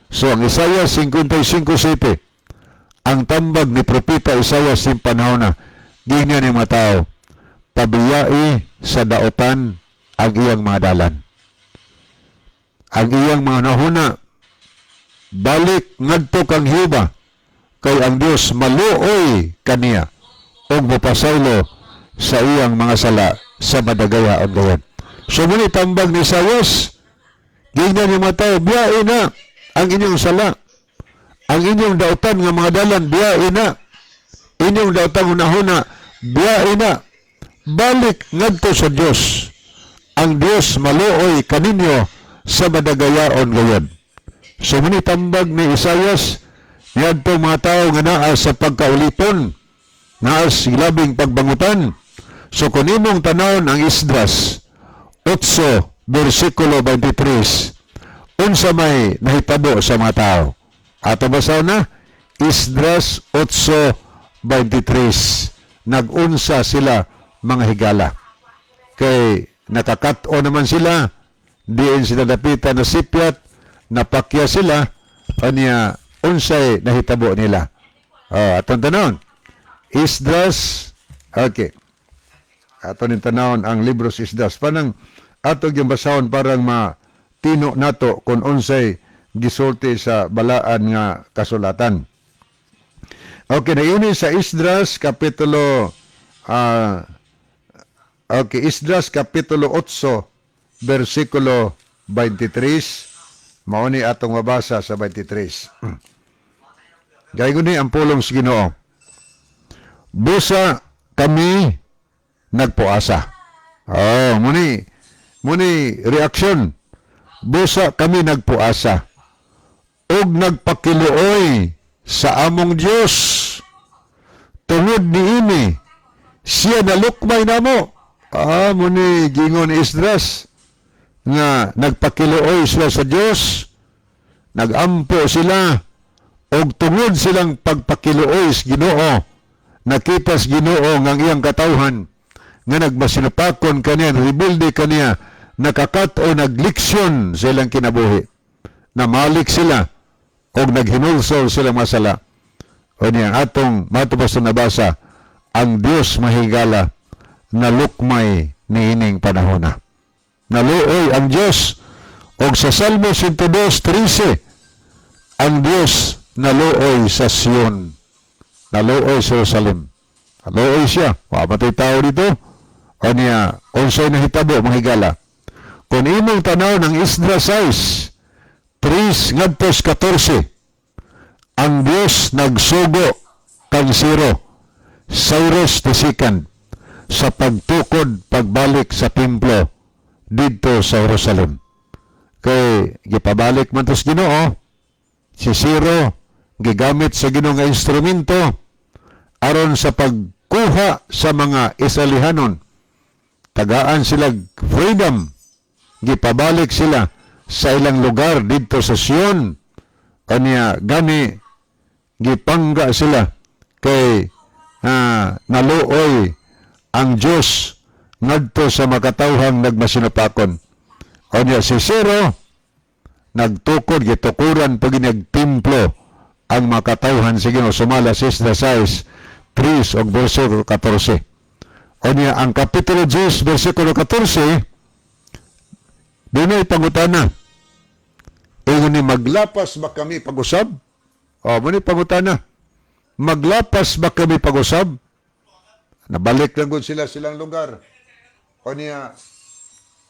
Speaker 3: So ang Isaiah 55:7, ang tambag ni Propeta Isaiah sa panahon na, giingnan ni mga tao, pabiyai sa daotan ang iyang mga dalan. Ang iyang mga nahuna, balik ngadto kang Jehova, kay ang Dios maluoy kaniya ug mopasaylo sa iyang mga sala sa madagayaon gayon. So muni tambag ni Isaias, giingnan ni mga tao, biyae na ang inyong sala. Ang inyong dautan nga mga dalan, biyae na. Inyong daotang hunahuna, biyae na. Balik ngadto sa Dios. Ang Dios maluoy kaninyo sa madagayaon gayon. So muni tambag ni Isaias niadto mga tao nga naa sa pagkaulipon, naa sa labing pagbangutan. So kung imong tanawon ang Esdras 8 versikulo 23, unsa may nahitabo sa mga tao? Ato basaw na Esdras 8:23. Nag-unsa sila, mga higala? Kay nakakat-o naman sila, diin sila dapita na sipyat, napakya sila, kanya unsay nahitabo nila? Oh, atong tanawon. Esdras, okay. Ato ning tanawon ang libro sa Esdras. Panang ato yung basahon parang matino nato kung unsay gisulti sa balaan nga kasulatan. Okay, na yun sa Esdras kapitulo okay, Esdras kapitulo 8 versikulo 23, mao ni atong mabasa sa 23. Gaygon ni ang pulong sa Ginoo. "Busa kami nagpuasa." Oh, muni reaksyon. "Busa kami nagpuasa ug nagpakiluoy sa among Dios." Tungod niini, siya nalukmay namo. Mao ni gingon ni Esdras nga nagpakiluoy sila sa Dios, nagampo sila, og tungod silang pagpakiluoy sa Ginoo, nakita sa Ginoo nga ang iyang katawhan nga nagmasinupakon kaniya, rebelde kaniya, nakakat-on og leksyon sa ilang kinabuhi. Namalik sila og naghinulsol sila masala. O niya, atong matubos na nabasa, ang Dios, mahigala, nalukmay niining panahona. Naluoy ang Dios. Og sa Salmo 102:13, ang Dios naluoy sa Sion. Naluoy sa Jerusalem. Naluoy siya. Wa matay tao dito. O niya, unsay nahitabo, mahigala? Kung imong tanaw ng Esdras 6, 3 ngadtos 14, ang Dios nagsugo kang Ciro, Cyrus II, sa pagtukod pagbalik sa templo didto sa Jerusalem. Kay gipabalik man to sa Ginoo, si Ciro gigamit sa Ginoo nga instrumento aron sa pagkuha sa mga Israelihanon. Tagaan sila freedom, gipabalik sila sa ilang lugar didto sa Sion. Kanya gani gipangga sila kay naluoy ang Dios ngadto sa makatawhang nagmasinupakon. Onya si Ciro nagtukod, gitukuran pag nagtemplo ang makatawhan sa Ginoo sumala sa Esdras 6, 3 og bersikulo 14. Onya ang kapitulo 10 bersikulo 14, dunay pangutana. Ingon ni, "Maglapas ba kami pag-usab?" O, mao ni pangutana. "Maglapas ba kami pag-usab?" Nabalik lang gud sila silang lugar. O niya,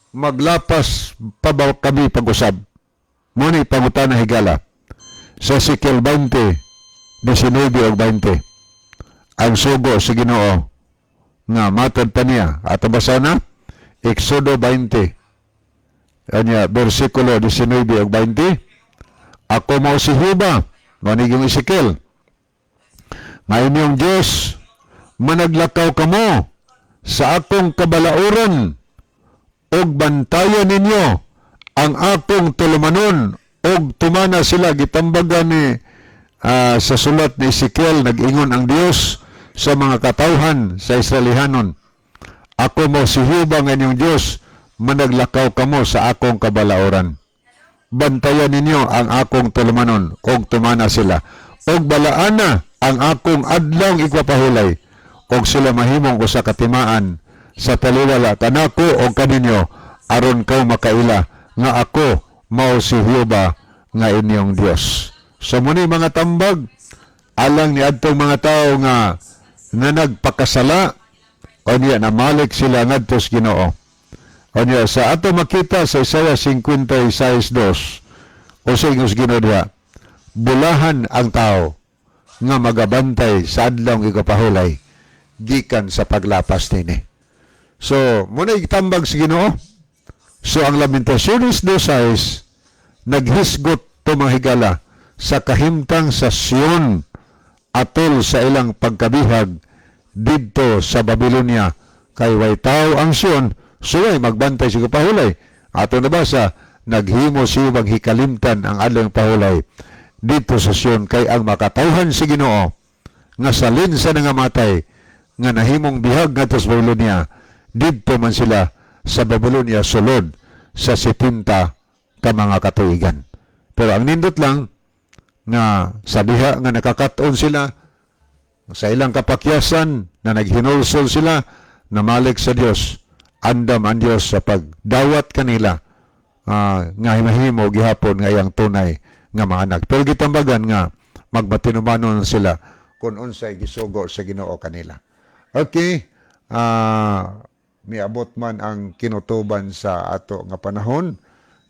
Speaker 3: "Maglapas pa ba kami pag-usab?" Mao ni pangutana, higala. Sa Ezekiel 20, 19 ug 20. Ang sugo sa Ginoo nga matod pa niya. Ato basa na? Exodo 20. Anya, versikulo 19 ug 20. "Ako mao si Jehova," mao ni yung Ezekiel, "nga inyong Diyos, managlakaw kamo sa akong kabalauran ug bantayan ninyo ang akong tulumanon ug tumana sila." Gitambagan ni sa sulat ni Ezekiel, nag-ingon ang Dios sa mga katawhan sa Israelihanon, "Ako mao si Jehova nga inyong Dios, managlakaw kamo sa akong kabalauran, bantayan ninyo ang akong tulumanon ug tumana sila ug balaana ang akong adlaw igpapahulay ug sila mahimong usa ka timaan sa taliwala kanako og kaninyo aron kaw makaila nga ako mao si Jehova nga inyong Dios." So muni mga tambag alang ni adtong mga tao nga nga nagpakasala o niya namalik sila ngadto sa Ginoo. O niya sa ato makita sa Isaiah 56:2 o sa ingos Ginoo diha, "Bulahan ang tao nga magabantay sa adlawng igapahulay gikan sa paglapas nini." So, muna itambag sa Ginoo. So, ang Lamentaciones 2:6, naghisgot to, mga higala, sa kahimtang sa Sion atol sa ilang pagkabihag didto sa Babylonia. Kay way tao ang Sion, suway magbantay sa pahulay. Ato nabasa, naghimo siya maghikalimtan ang adlaw pahulay dito sa Sion kay ang makatawhan si Ginoo nga salin sa nangamatay nga nahimong bihag ngadto sa Babylonia, didto man sila sa Babylonia sulod sa 70 ka mga katuigan. Pero ang nindot lang nga sa diha nga nakakaton sila sa ilang kapakyasan na naghinulsol sila, namalik sa Dios, andam ang Dios sa pagdawat kanila nga mahimo gihapon nga iyang tunay nga mga anak. Pero gitambagan nga magmatinumanon sila kung unsay gisugo sa Ginoo kanila. Okay, miabot man ang kinutuban sa ato nga panahon.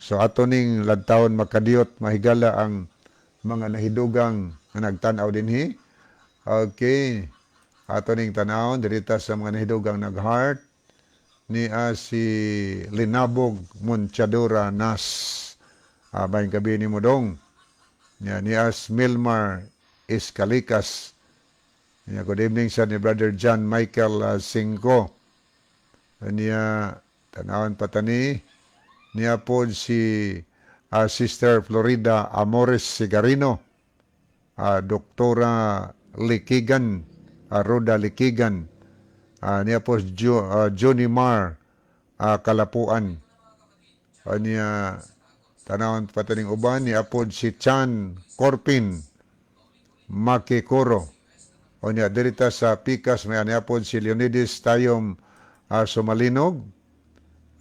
Speaker 3: So ato ning lantawon makadiyot, mahigala, ang mga nahidugang nga nagtan-aw dinhi. Okay. Ato ning tanawon dirita sa mga nahidugang nag-heart ni si Linabog Monchadora Nas. Maayong gabii nimo, dong. Nya ni as Milmar Escalikas. Niya, good evening sa ni Brother John Michael Cinco. Niya, tanawan pa tani. Niya po si Sister Florida Amores Sigarino. Doktora Likigan, Roda Likigan. Niya po si Johnny Mar Kalapuan. Niya, tanawan pa taning uban. Niya po si Chan Corpin Makikoro. O niya, dirita sa Pikas, may niya po si Leonidas Tayom Sumalinog.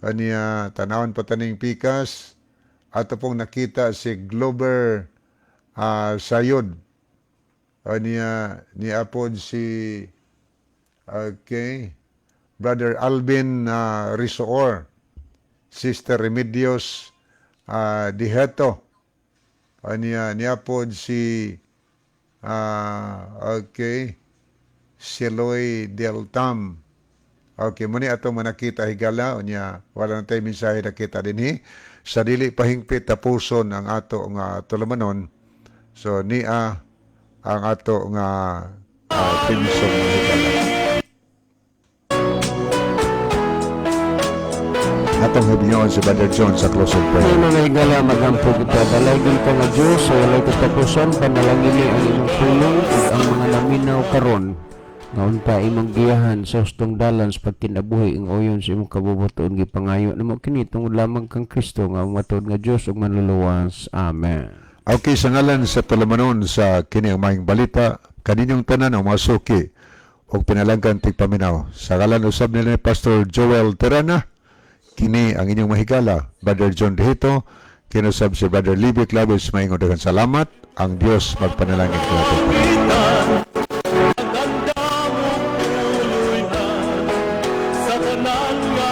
Speaker 3: Niya, tanawan pa taning Pikas. Ato pong nakita si Glover Sayod. O niya, niya po si, okay, Brother Alvin Risoor, Sister Remedios Diheto. O niya, niya po si, okay, Siloy Del Tam. Okay, muni ato manakita higala, unya wala na tayo mensahe nakita dinhi. Sa dili pahingpit tapuson ang ato nga tulumanon. So niya ang ato nga theme song, mga higala. Atong hibinyon si Brother John sa closing prayer.
Speaker 4: Kaya mga higala, magampo kita. Dalaygon ka nga Diyos sa walay katapusan, panalangini ang imong pulong ug ang mga naminaw karon. Nga unta imong giyahan sa hustong dalan sa pagkinabuhi ang uyon sa imong kabubuton, gipangayo namo kini tungod lamang kang Kristo nga ang matuod nga Dios ug manluluwas. Amen.
Speaker 3: Okay, sa ngalan sa tulumanon sa kini ang maayong balita, kaninyong tanan ang mga suki ug pinalanggan tigpaminaw. Sa ngalan usab nila ni Pastor Joel Terana, kini ang inyong mahigala, Brother John Dehito, kinusab si Brother Libby Claves, maingon daghang salamat. Ang Dios magpanalangin kanato.
Speaker 1: Ganda mo tuloy na sa tanan nga.